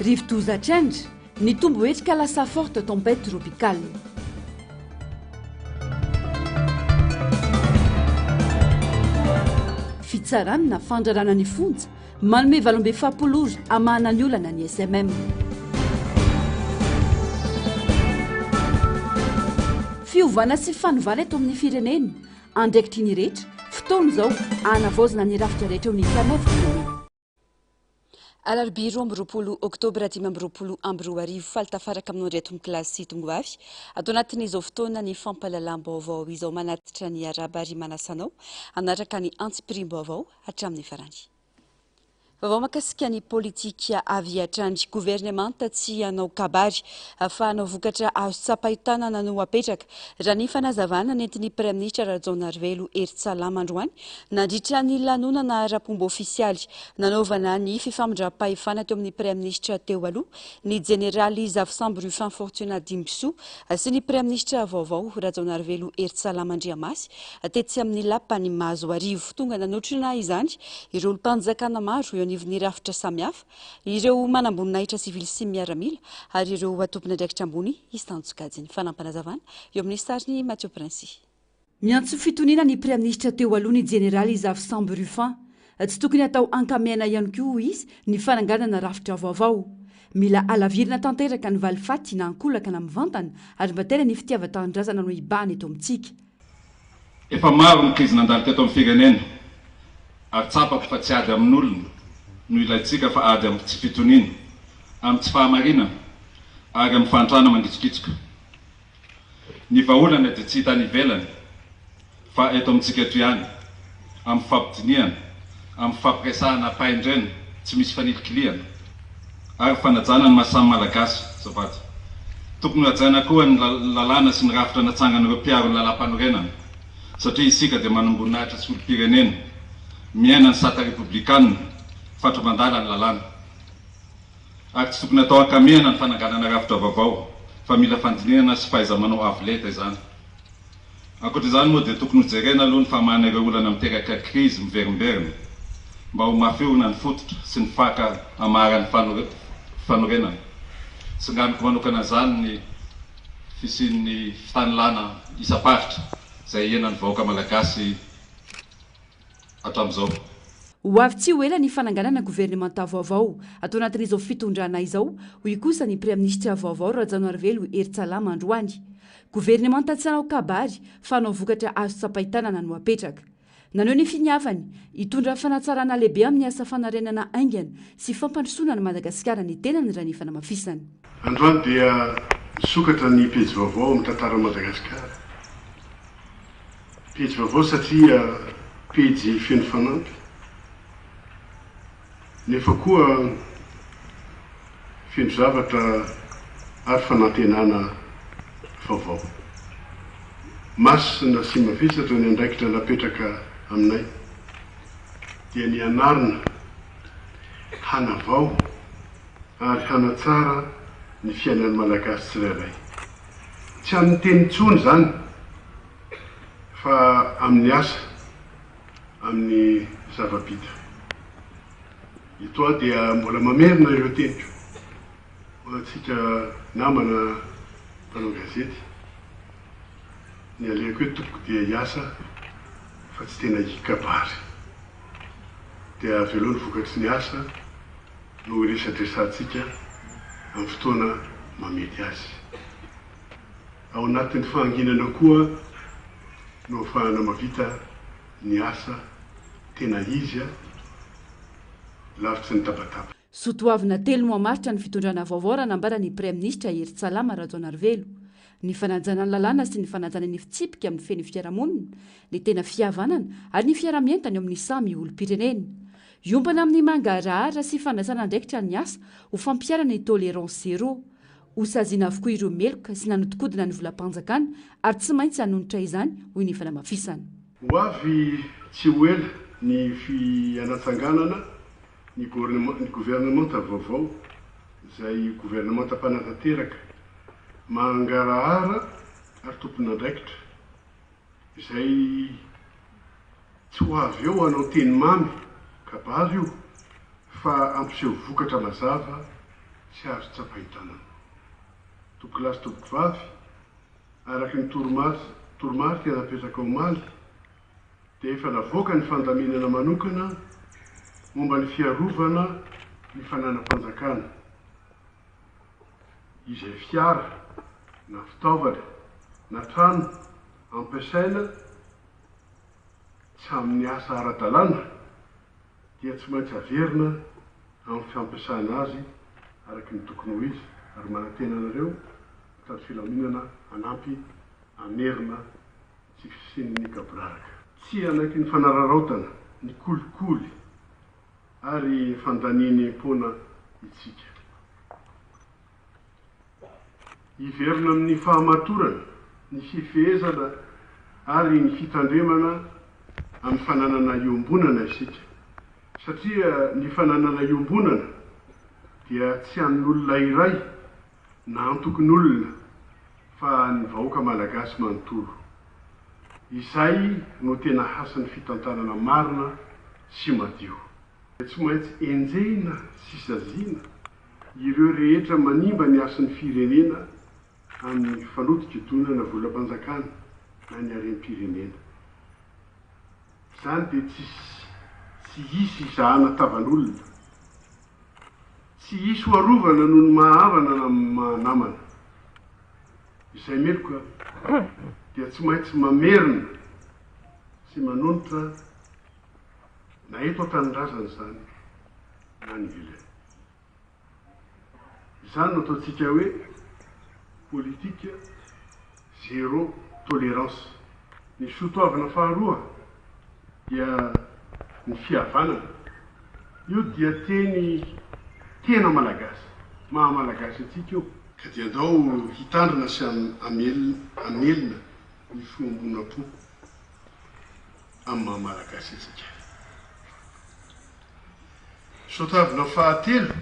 Rivodoza Change, nitombo hery ka lasa forte tempête tropicale. Fitsarana na fandrarana ny fonja, manome 48 ora hamahana ny olana ny SMM. Fiovana sy fanovana eto amin'ny firenena, andraikitry ny rehetra, fotoana izao hanavaozana ny rafitra rehetra eo amin'ny fianao. Alarobia 22 oktobra 2025, faly tafaraka aminao indray tompokolahy sy tongovavy. Ato anatin'izao fotoana ny fampahalalam-baovao izao manatitra ny arahaba ary manasa anao hanaraka ny antsipiriam-baovao hatramin'ny farany. Vaovao mahakasika ny politika avy hatrany. Governemanta tsy hanao kabary fa hanao vokatra azo tsapain-tanana no apetraka, raha ny fanazavana nentin'ny Praiminisitra Rajaonarivelo Herintsalama androany nandritra ny lanonana ara-pomba ofisialy nanaovana ny fifamindram-pahefana teo amin'ny Praiminisitra teo aloha, ny Jeneraly Zafisambo Rufin Fortunat Dimbisoa sy ny Praiminisitra vaovao Rajaonarivelo Herintsalama Andriamasy tetsy amin'ny lapan'i Mahazoarivo. Tonga nanotrona izany ireo olom-panjakana maro eo anivon'ny rafitra samihafa, ireo manamboninahitra sivily sy miaramila ary ireo tompon'andraikitra ambony isan-tsokajiny. Fanampinazavana eo amin'ny sarin'i Mathieu Princy. Miantso fitoniana ny Praiminisitra teo aloha ny Jeneraly Zafisambo Rufin. Tsy tokony hatao ankamehana ihany koa, hoy izy, ny fananganana rafitra vaovao. Mila halavirina tanteraka ny valifaty na ankolaka na mivantana ary mba tena ny fitiavan-tanindrazana no hibahana eto amintsika. Efa maro ny krizy nandalo teto amin'ny firenena ary tsapako fa tsy ady amin'olona no ilaintsika fa ady amin'ny tsy fitoniana, amin'ny tsy fahamarinana ary amin'ny fahantrana mangitsokitsoka. Ny vahaolana dia tsy hita any ivelany fa eto amintsika eto ihany, amin'ny fifampidinihana, amin'ny fifampiresahana am-pahendrena tsy misy fanilikilihana ary fanajana ny maha samy Malagasy, azafady. Tokony ho hajaina koa ny lalàna sy ny rafitra natsangan'ireo mpiaro ny lalàmpanorenana satria isika dia manamboninahitra sy olom-pirenena miaina ny sata repoblikanina fatra-mandala ny lalàna. Ary tsy tokony atao ankamehana ny fananganana rafitra vaovao fa mila fandinihana sy fahaiza-manao avo lenta izany. Ankoatra izany moa dia tokony hojerena aloha ny famahana ireo olana miteraka krizy miverimberina mba ho mafy orina ny fototra sy ny faka hamaharan'ny fanorenana. Singaniko manokana izany ny fisian'ny fitanilana isam-paritra izay iainan'ny vahoaka malagasy hatramin'izao. Ho avy tsy ho ela ny fananganana governemanta vaovao ato anatin'izao fitondrana izao, hoy kosa ny Praiminisitra vaovao Rajaonarivelo Herintsalama androany. Governemanta tsy hanao kabary fa hanao vokatra azo tsapain-tanana no apetraka. Naneho ny finiavany hitondra fanatsarana lehibe amin'ny asa fanarenana haingana sy fampandrosoana an'i Madagasikara ny tenany raha ny fanamafisany. Androany dia nisokatra ny pejy vaovao amin'ny tantaran'i Madagasikara. Pejy vaovao satria pejy feno fanamby, nefa koa feno zavatra ary fanantenana vaovao. Masina sy mavesatra ny andraikitra napetraka aminay, dia ny hanarina, hanavao ary hanatsara ny fiainan'ny Malagasy tsirairay. Tsy amin'ny teny intsony izany fa amin'ny asa, amin'ny zava-bita. Eto aho dia mbola mamerina ireo teniko ho antsika namana mpanao gazety, ny alehako eto tompoko dia hiasa fa tsy tena hikabary. Dia avelao ny vokatry ny asa no hiresadresantsika amin'ny fotoana mahamety azy. Ao anatin'ny fahanginana koa no ahafahana mavita ny asa tena izy lavitry ny tabataba. Soatoavina telo no hamaritra ny fitondrana vaovao raha nambaran'ny Praiminisitra Herintsalama Rajaonarivelo. Ny fanajana ny lalàna sy ny fanajana ny fitsipika mifehy ny fiarahamonina, ny tena fihavanana ary ny fiaraha-mientana eo amin'ny samy olom-pirenena. Hiompana amin'ny mangarahara sy fandraisana andraikitra ny asa ho fampiharana ny tolérance zéro. Hosaziana avokoa ireo meloka sy nanodinkodina ny volam-panjakana ary tsy maintsy hanonitra izany, hoy ny fanamafisana. Ho avy tsy ho ela ny fianatsanganana ny governemanta vaovao izay governemanta mpanatanteraka mangarahara ary tompon'andraikitra izay tsy ho avy eo hanao teny mamy, kabary io, fa hampiseho vokatra mazava. tsy azo tsapain-tanana. Tompokolahy sy tompokovavy, araka ny toromarika napetraka omaly dia efa navoaka ny fandaminana manokana momba ny fiarovana ny fananam-panjakana, izay fiara na fitaovana na trano ampiasaina tsy amin'ny asa ara-dalàna dia tsy maintsy averina amin'ny fampiasana azy araka ny tokony ho izy ary manantena anareo mpitandro filaminana hanampy hamerina tsy fisian'ny gaboraraka. Tsy hanaiky ny fanararaotana, ny kolikoly ary ny fandanianem-poana itsika. Hiverina amin'ny fahamatorana, ny fifehezana ary ny fitandremana amin'ny fananana iombonana isika, satria ny fananana iombonana dia tsy an'olona iray na antokon'olona fa an'ny vahoaka malagasy manontolo. Izay no tena hasin'ny fitantanana marina sy madio. Tsy maintsy enjehina sy saziana ireo rehetra manimba ny hasin'ny firenena amin'ny fanodikodinana volam-panjakana na ny harem-pirenena. Izany dia tsy tsy hisy hizahana tavan'olona. Tsy hisy ho arovana noho ny maha havana na maha namana. Izay meloka dia tsy maintsy mamerina sy manonitra na eto an-tanindrazana izany na any ivelany. Izany no ataontsika hoe politique zéro tolérance. Ny soatoavina faharoa dia ny fihavanana. Io dia teny tena malagasy, maha malagasy antsika io. Ka dia andao hitandrina sy hamelona ny fiombonam-po amin'ny maha malagasy antsika. Soatoavina fahatelo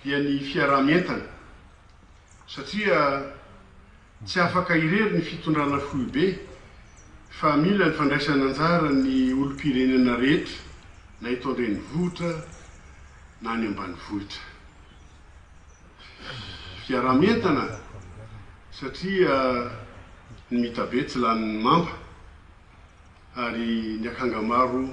dia ny fiaraha-mientana satria tsy afaka irery ny fitondrana foibe fa mila ny fandraisana anjara ny olom-pirenena rehetra na eto an-drenivohitra na any ambanivohitra. Fiaraha-mientana satria ny mitabe tsy lanin'ny mamba. Ary ny akanga maro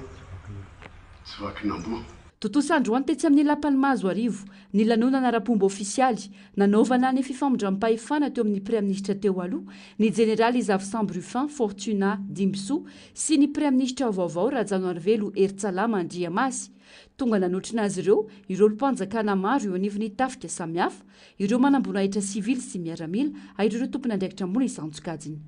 tsy vakin'amboa. Tontosa androany tetsy amin'ny Lapan'i Mahazoarivo ny lanonana ara-pomba ofisialy nanaovana ny fifamindram-pahefana teo amin'ny Praiminisitra teo aloha, ny Jeneraly Zafisambo Ruffin Fortunat Dimbisoa sy ny Praiminisitra vaovao Rajanoarivelo Herintsalama Andriamasy. Tonga nanotrona azy ireo ireo olom-panjakana maro eo anivon'ny tafika samihafa, ireo manamboninahitra sivily sy miaramila ary ireo tompon'andraikitra ambony isan-tsokajiny.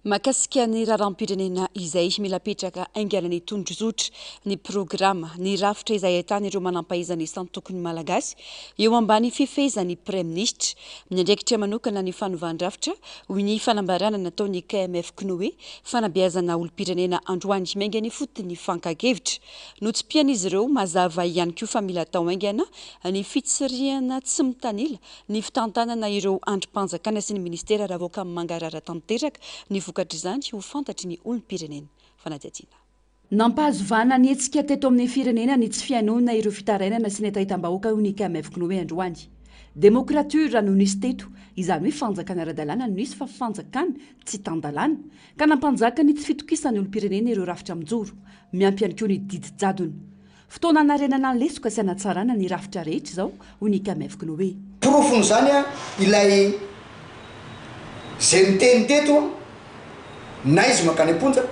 Mahakasika ny raharaham-pirenena izay mila apetraka haingana ny tondrozotra, ny programa, ny rafitra izay ahitana ireo manampahaizana isan-tokony malagasy eo ambany fifehezan'ny Praiminisitra. Miandraikitra manokana ny fanovan-drafitra, hoy ny fanambarana nataon'ny KMF Cnoe, fanabeazana olom-pirenena androany miainga ny foton'ny fankan-kevitra. Notsipihan'izy ireo mazava ihany koa fa mila atao haingana ny fitsirihana tsy mitanila ny fitantanana ireo andrim-panjakana sy ny minisitera raha avoaka mangarahara tanteraka ny vokatr'izany ho fantatry ny olom-pirenena. Fanadihadiana. Nampahazo vahana ny hetsika teto amin'ny firenena ny tsy fihainoana ireo fitarainana sy ny hetahetam-bahoaka hoy ny KMF Cnoe androany. Demokrature no nisy teto, izany hoe fanjakana ara-dalàna no nisy fa fanjakana tsy tan-dalàna, ka nampanjaka ny tsy fitokisan'ny olom-pirenena ireo rafitra mijoro, miampy ihany koa ny didy jadona. Fotoana hanarenana ny lesoka sy hanatsarana ny rafitra rehetra izao, hoy ny KMF Cnoe. Porofon'izany ilay izay niteny teto na izy mankany am-ponja,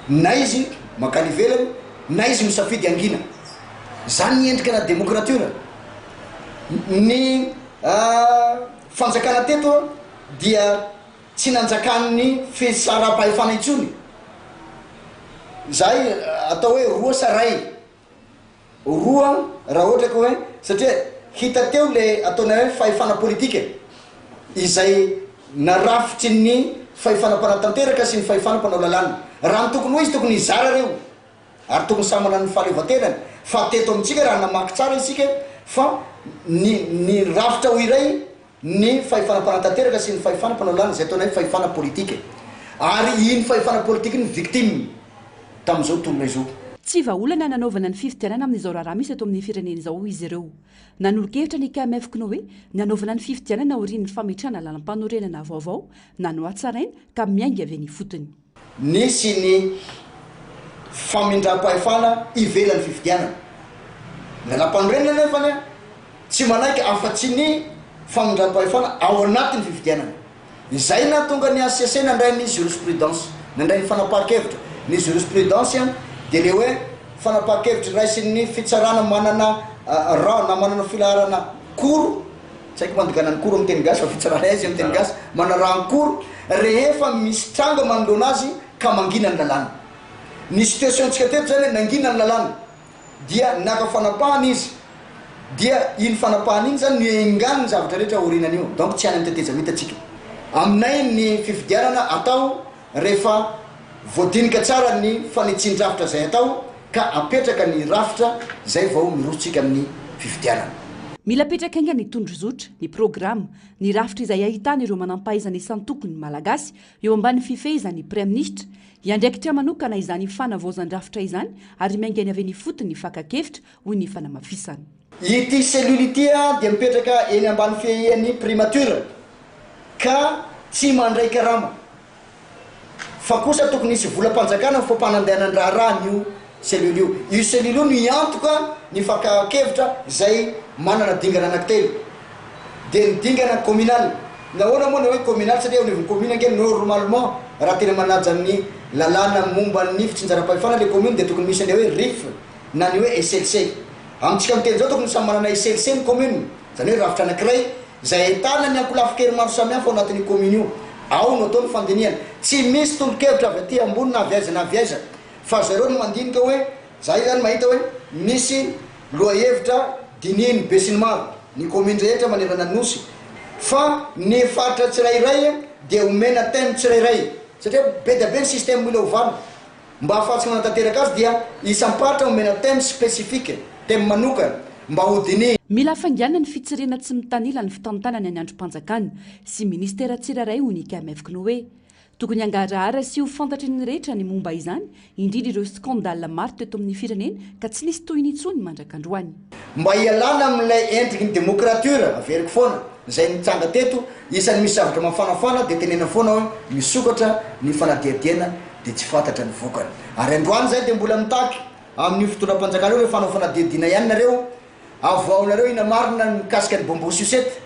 na izy mankany ivelany, na izy misafidy hangina. Izany ny endrika na demokratiora. Ny fanjakana teto dia tsy nanjakan'ny fitsaram-pahefana intsony. Izahay atao hoe roa sa ray? Roa raha ohatra ka hoe satria hita teo le ataonay hoe fahefana politika izay narafitry ny fahefana mpanatanteraka sy ny fahefana mpanao lalàna. Raha ny tokony ho izy tokony hizara reo ary tokony samy manana ny fahaleovantenany fa teto amintsika raha namaky tsara isika fa ny ny rafitra ho iray ny fahefana mpanatanteraka sy ny fahefana mpanao lalàna izay ataonay fahefana politika ary iny fahefana politika iny victime tamin'izao tolona izao. Tsy vahaolana nanaovana ny fifidianana amin'izao raharaha misy eto amin'ny firenena izao, hoy izy ireo. Nanolo-kevitra ny KMF Cnoe ny hanaovana ny fifidianana aorian'ny fametrahana lalampanorenana vaovao na nohatsaraina ka miainga avy eny ifotony. Nisy ny famindram-pahefana ivelan'ny fifidianana. Ny lalampanorenana anefa tsy manaiky afa-tsy ny famindram-pahefana ao anatin'ny fifidianana. Izay nahatonga ny HCC nandray ny jurisprudence, nandray ny fanapahan-kevitra. Ny jurisprudence dia ilay hoe fanapahan-kevitra raisin'ny fitsarana manana rang na manana filaharana cour, tsy haiko mandikana ny cour amin'ny teny gasy fa fitsarana aiza amin'ny teny gasy, manana rang cour rehefa misy tranga manoloana azy ka mangina ny lalàna. Ny situation-tsika teto izany hoe nangina ny lalàna. dia naka fanapahana izy dia iny fanapahana iny zany no iaingany ny zavatra rehetra aorinany io donc tsy any amin'ny tetezamita tsika. Aminay ny fifidianana atao rehefa voadinika tsara ny fanitsian-drafitra izay atao ka apetraka ny rafitra zay vao miroso tsika amin'ny fifidianana. Mila apetraka haingana ny tondrozotra, ny programa, ny rafitra izay ahitana ireo manampahaizana isan-tokony Malagasy eo ambany fifehezan'ny Praiminisitra Hiandraikitra manokana izany fanavaozan-drafitra izany ary miainga ny avy eny ifotony ny fakan-kevitra, hoy ny fanamafisana. Ity cellule ity dia mipetraka eny ambany fiahian'ny primature ka tsy mandray karama fa kosa tokony hisy volam-panjakana ho fampanandehanan-draharaha an'io cellule io. Io cellule io no hiantoka ny fakan-kevitra izay manana dingana anankitelo dia ny dingana communal. Nahoana moa ny hoe communal satria eo anivon'ny commune ange normalement raha tena manaja ny lalàna momba ny fitsinjaram-pahefana le commune dia tokony misy an'ilay hoe rif na ny hoe SLC. Amintsika miteny izao tokony samy manana SLC ny commune, izany hoe rafitra anankiray izay ahitana ny ankolafin-kery maro samihafa ao anatin'io commune io. Ao no atao ny fandinihana. Tsy misy tolo-kevitra avy aty ambony na avy aiza na avy aiza fa zareo no mandinika hoe Zahay zany mahita hoe misy lohahevitra dinihin'ny besinimaro, ny commune rehetra manerana ny Nosy, fa ny faritra tsirairay dia omena thème tsirairay, satria be dia be ny système mila ovana, mba ahafahantsika manatanteraka azy dia isam-paritra omena thème spécifique, thème manokana, mba ho dinihina. Mila hafainganina ny fitsirihana tsy mitanila ny fitantanana ny andrim-panjakana sy minisitera tsirairay hoy ny KMF Cnoe. Tokony hangarahara sy ho fantatry ny rehetra ny momba izany, indrindra ireo scandale maro teto amin'ny firenena ka tsy nisy tohiny intsony mandrak'androany. Mba hialana amin'ilay endriky ny demokratiora, averiko foana, izay nitranga teto, isan'ny misy zavatra mafanafana dia tenenina foana hoe misokatra ny fanadihadiana dia tsy fantatra ny vokany. Ary androany izahay dia mbola mitaky amin'io fitondram-panjakana io rehefa hanao fanadihadiana ihany nareo, Avoaho-nareo ina marina ny mikasika ny bonbon sucette,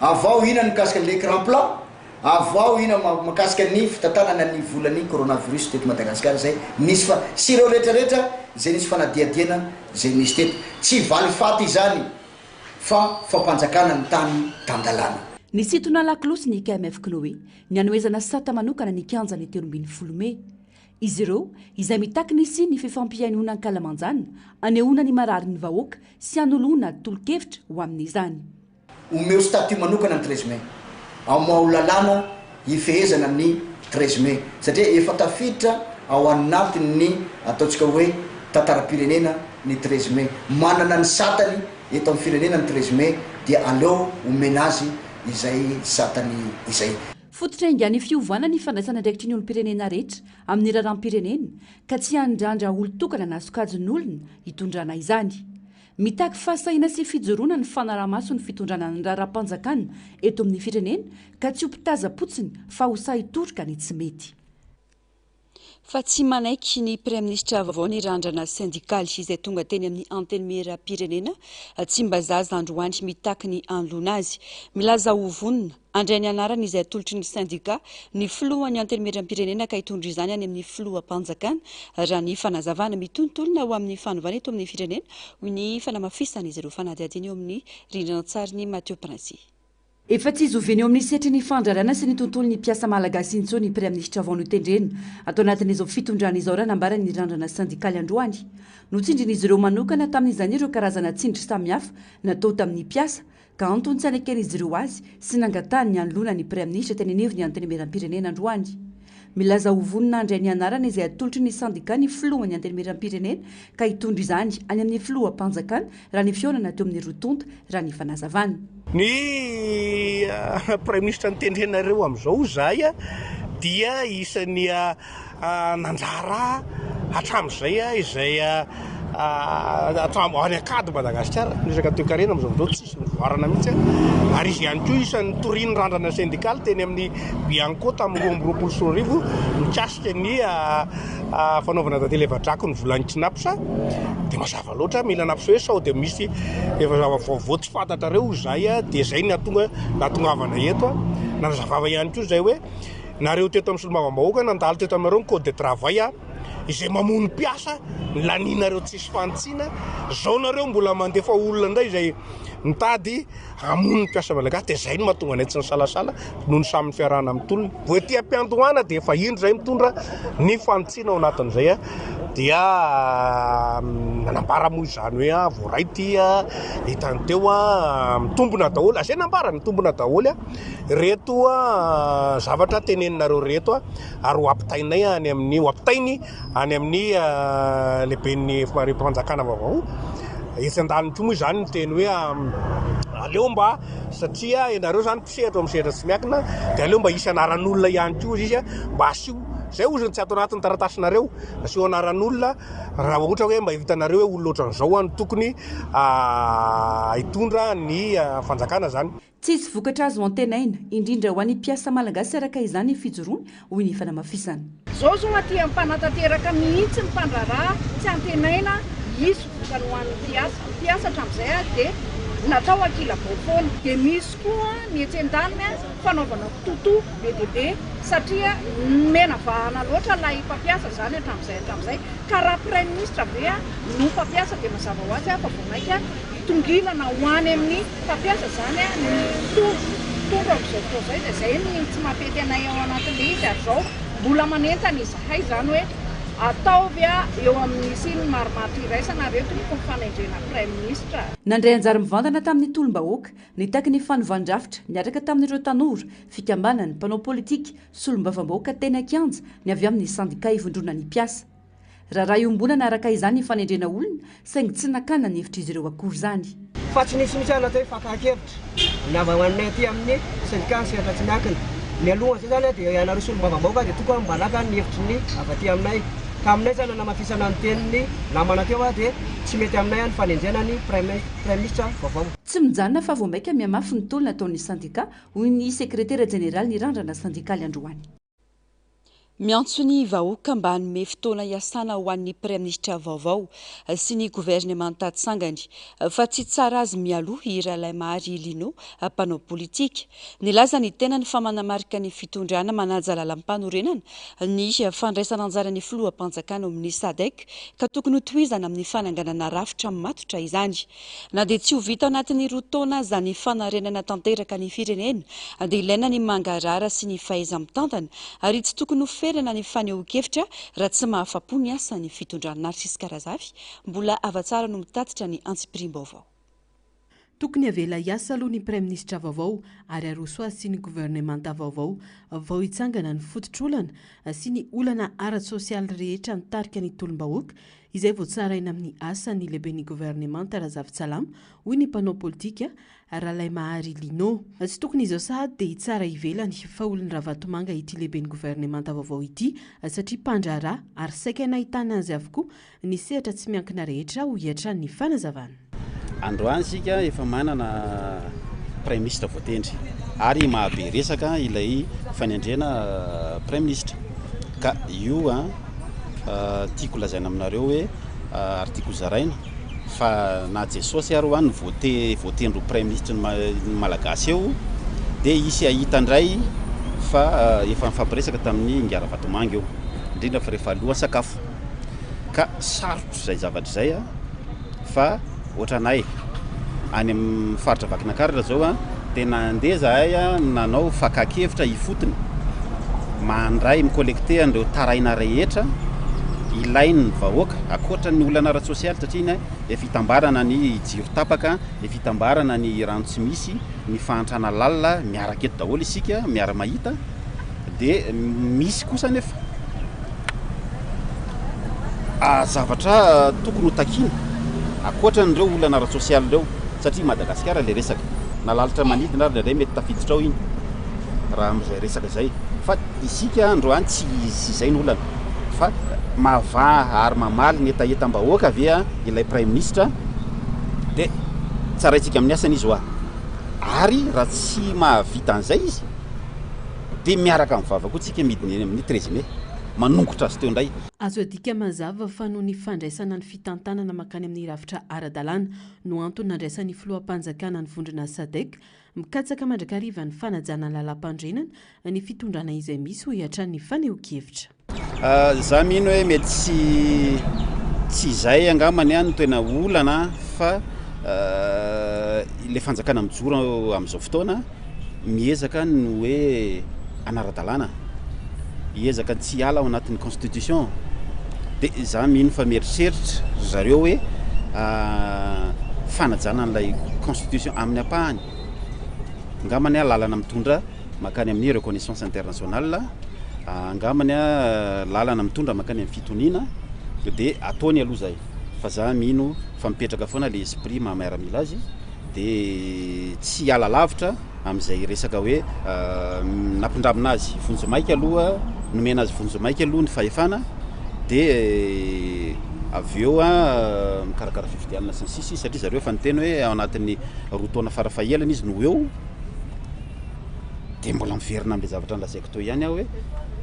avoaho ina ny mikasika ny l'écran plat, avoaho ina makasika ny fitantanana ny volan'ny coronavirus teto Madagascar izay nisy fa sy ireo rehetra rehetra izay nisy fanadihadiana izay nisy teto. Tsy valifaty izany fa fampanjakana ny tany tan-dalàna. Nisintona lakolosy ny KMF Chloé ny hanohezana sata manokana ny kianjan'ny 13 mey. Izy ireo, izay mitaky ny hisian'ny fifampihainoana ankalamanjana, hanehoana ny marary ny vahoaka sy hanoloana tolo-kevitra ho amin'izany. Omeo statut manokana ny 13 mai. Amoaho lalàna hifehezana ny 13 mai satria efa tafiditra ao anatin'ny ataontsika hoe tantaram-pirenena ny 13 mai. Manana ny satany eto amin'ny firenena ny 13 mai dia aleo omena azy izay satany izay. Fototra haingana fiovana ny fandraisana andraikitry ny olom-pirenena rehetra amin'ny raharaham-pirenena ka tsy handrandra olon-tokana na sokajin'olona hitondrana izany. Mitaky fahasahiana sy fijoroana ny fanaraha-maso ny fitondrana ny raharaham-panjakana eto amin'ny firenena ka tsy ho mpitaza-potsiny fa ho sahy hitoroka ny tsy mety. Fa tsy manaiky ny Praiminisitra vaovao ny randrana sendikaly izay tonga teny amin'ny Antenimierampirenena Tsimbazaza androany mitaky ny hanoloana azy. Milaza ho vonona handray ny anarany izay atolotry ny sendika ny filohan'ny Antenimierampirenena ka hitondra izany any amin'ny filoham-panjakana raha ny fanazavana. Mitontolona ho amin'ny fanovana eto amin'ny firenena, hoy ny fanamafisan'izy ireo fanadihadiana eo amin'ny rindran-tsarin'i Mathieu Princy. Efa tsy zoviana eo amin'ny sehatry ny fandraharahana sy ny tontolon'ny mpiasa malagasy intsony ny Praiminisitra vao notendrena ato anatin'izao fitondrana izao raha nambaran'ny randrana sendikaly androany. Notsindrin'izy ireo manokana tamin'izany ireo karazana tsindry samihafa natao tamin'ny mpiasa ka antony tsy haneken'izy ireo azy sy nangatahany ny hanoloana ny Praiminisitra teny anivon'ny Antenimierampirenena androany. Milaza ho vonona handray ny anarana izay atolotry ny sendika ny filohan'ny Antenimierampirenena ka hitondra izany any amin'ny filoham-panjakana raha ny fihaonana teo amin'ny roa tonta, raha ny fanazavana. Ny Praiminisitra notendrenareo amin'izao izahay dia isan'ny nandraharaha hatramin'izay izay hatramin'ny any an-kady Madagasikara ny resaka toekarena amin'izao fotoana tsisy nivoarana mihitsy ary izy ihany koa isan'ny nitorian'ny randrana sendikaly teny amin'ny Bianco tamin'ny 2022 mikasika ny fanaovana tantely efa-drako ny volan'ny Cnaps dia mazava loatra mila nampiseho hoe sao dia misy efa zava-vaovao tsy fantatrareo izay dia izay no nahatonga nahatongavana eto. Nanazavava ihany koa izay hoe nareo teto amin'ny solombavambahoaka nandalo teto aminareo ny code de travail izay mamono mpiasa ny laninareo tsisy fanitsiana, zao nareo mbola mandefa olona indray izay mitady hamono ny mpiasa malagasy dia izay no mahatonga anay tsy nisalasala noho ny samy fiarahana mitolona. Vao ety am-piandohana dia efa indro izay mitondra ny fanitsiana ao anatin'izay dia nanambara moa izany hoe voaray ity hitany teo mitombina daholo, izay nambarany mitombina daholo ireto zavatra teneninareo ireto ary ho ampitainay any amin'ny ho ampitainy any amin'ny lehiben'ny faripanjakana vaovao. Etsy andaniny koa moa izany miteny hoe aleo mba satria ianareo izany mpisehatra ao amin'ny sehatra tsy miankina dia aleo mba hisy anaran'olona ihany koa izy mba asio izay ozy ny tsy ato anatin'ny taratasinareo asio anaran'olona raha ohatra hoe mba hitanareo hoe olona ohatran'izao no tokony hitondra ny fanjakana izany. Tsy hisy vokatra azo antenaina, indrindra ho an'ny mpiasa malagasy araka izany ny fijoroany, hoy ny fanamafisana. Izao izao aty amin'ny mpanatanteraka mihitsy ny mpandraharaha tsy antenaina hisy vokany ho an'ny mpiasa. Ny mpiasa hatramin'izay ary dia natao ankilabao foana. Dia misy koa ny etsy andaniny fanaovana kitotoa be dia be satria nomena vahana loatra ilay mpampiasa izany hatramin'izay hatramin'izay ka raha praiminisitra ve no mpampiasa dia mazava ho azy fa vao mainka hitongilana ho any amin'ny mpampiasa izany ny mpitondra mpitondra amin'izao fotoana izao dia izay ny tsy mampety anay ao anatin'ilay izy ary izao mbola manentana izahay izany hoe ataovy eo amin'ny hisian'ny marimaritra iraisana ary eo tompoko ny fanendrena praiminisitra. Nandray anjara mivantana tamin'ny tolom-bahoaka, nitaky ny fanovan-drafitra niaraka tamin'ireo tanora, fikambanana, mpanao politika, solombavambahoaka teny an-kianja ny avy amin'ny sendikà ivondronan'ny mpiasa. Raharaha iombonana araka izany ny fanendrena olona, saingy tsy nakana ny hevitr'izy ireo akory izany. Fa tsy nisy mihitsy natao hoe fakan-kevitra ny avy aminay aty amin'ny syndicat ny sehatra tsy miankina. Mialohan'izay izany dia ianareo solombavambahoaka dia tokony mba naka ny hevitry ny avy aty aminay. Ka aminay izany nanamafisana ny tenin'ny namana teo dia tsy mety aminay ny fanenjehana ny praiminisitra vaovao. Tsy mijanona fa vao mainka mihamafy ny tolona ataon'ny sendikà, hoy ny sekretera jeneralin'ny Randrana sendikaly androany. Miantso ny vahoaka mba hanome fotoana hiasana ho an'ny Praiminisitra vaovao sy ny governemanta tsangany fa tsy tsara azy mialoha i Ralaimahary Lino, mpanao politika. Nilaza ny tenany fa manamarika ny fitondrana manaja lalampanorenana ny fandraisana anjaran'ny filoham-panjakana ao amin'ny Sadec ka tokony hotohizana amin'ny fananganana rafitra matotra izany. Na dia tsy ho vita anatin'ny roa taona aza ny fanarenana tanteraka ny firenena dia ilaina ny mangarahara sy ny fahaiza-mitantana ary tsy tokony ho ferana ny fanehoan-kevitra raha tsy mahafa-po ny asan'ny fitondrana. Narcisque Razafy, mbola hava-tsara no mitatitra ny antsipiriam-baovao. Tokony havela hiasa aloha ny praiminisitra vaovao ary aroso azy sy ny governemanta vaovao vao hitsangana ny fototr'olana sy ny olana ara-tsosialy rehetra nitarika ny tolom-bahoaka izay vao tsaraina amin'ny asan'ny lehiben'ny governemanta Razafintsalama, hoy ny mpanao politika Ralaimahary Lino. Tsy tokony izao sahady dia hitsara ivelany fa olon'i Ravatomanga ity lehiben'ny governemanta vaovao ity satria mpandraharaha ary saika nahitana azy avokoa ny sehatra tsy miankina rehetra, hoy hatrany ny fanazavana. Androany isika efa manana praiminisitra voatendry ary mahabe resaka ilay fanendrena praiminisitra ka io tiako lazaina aminareo hoe ary tiako hozaraina fa na Jesosy ary hoa no voatendry ho praiminisitry ny Malagasy eo dia hisy hahita indray fa efa nifampiresaka tamin'ny Ingahy Ravatomanga io indrindra fa rehefa alohan'ny sakafo ka sarotra izay zavatra izay fa ohatranay any amin'ny faritra Vakinankaratra zao a, dia nandeha zahay nanao fakan-kevitra ifotony, mandray mi-collecter an'ireo taraina rehetra ilain'ny vahoaka, ankoatra ny olana ara-tsosialy satria iny efa itambarana ny jiro tapaka, efa itambarana ny rano tsy misy, ny fahantrana lalina, miaraka eto daholo isika, miara-mahita, dia misy kosa anefa zavatra tokony ho takiana ankoatran'ireo olana ara-tsosialy ireo satria Madagasikara ilay resaka na lalitra manidina ary indraindray mety tafiditra ao iny raha amin'izay resaka izay fa isika androany tsy izay ny olana. Fa mahavaha ary mamaly ny hetahetam-bahoaka ve ilay praiminisitra dia tsaraintsika amin'ny asany izy hoa. Ary raha tsy mahavita an'izay izy dia miaraka mivava koa tsika midina eny amin'ny 13 mai manongotra azy teo indray. Azo adika mazava fa noho ny fandraisana ny fitantanana mankany amin'ny rafitra ara-dalàna no antony nandraisan'ny filoham-panjakana ny vondrona Sadec Mikatsaka mandrakariva ny fanajana ny lalàmpanorenana ny fitondrana izay misy, hoy hatrany ny fanehoan-kevitra. Za mino hoe mety tsy tsy izay angambany no tena olana fa ilay fanjakana mijoro amin'izao fotoana miezaka ny hoe hanara-dalàna, hiezaka tsy hiala ao anatin'ny constitution de za mino fa mieritreritra ry zareo hoe fanajana an'ilay constitution amin'ny ampahany angambany a lalana mitondra makany amin'ny reconnaissance internationale, angambany a lalana mitondra makany amin'ny fitoniana de ataony aloha zay fa za mino fa mipetraka foana le esprit maha miaramila azy de tsy hiala lavitra amin'izay resaka hoe nampindramina azy vonjimaika aloha, nomena azy vonjimaika aloha ny fahefana dia avy eo mikarakara fifidianana sy ny sisa izy satria zareo efa niteny hoe ao anatin'ny roa taona farafahelany izy no ho eo, dia mbola miverina amin'ilay zavatra nolazaiko teo ihany aho hoe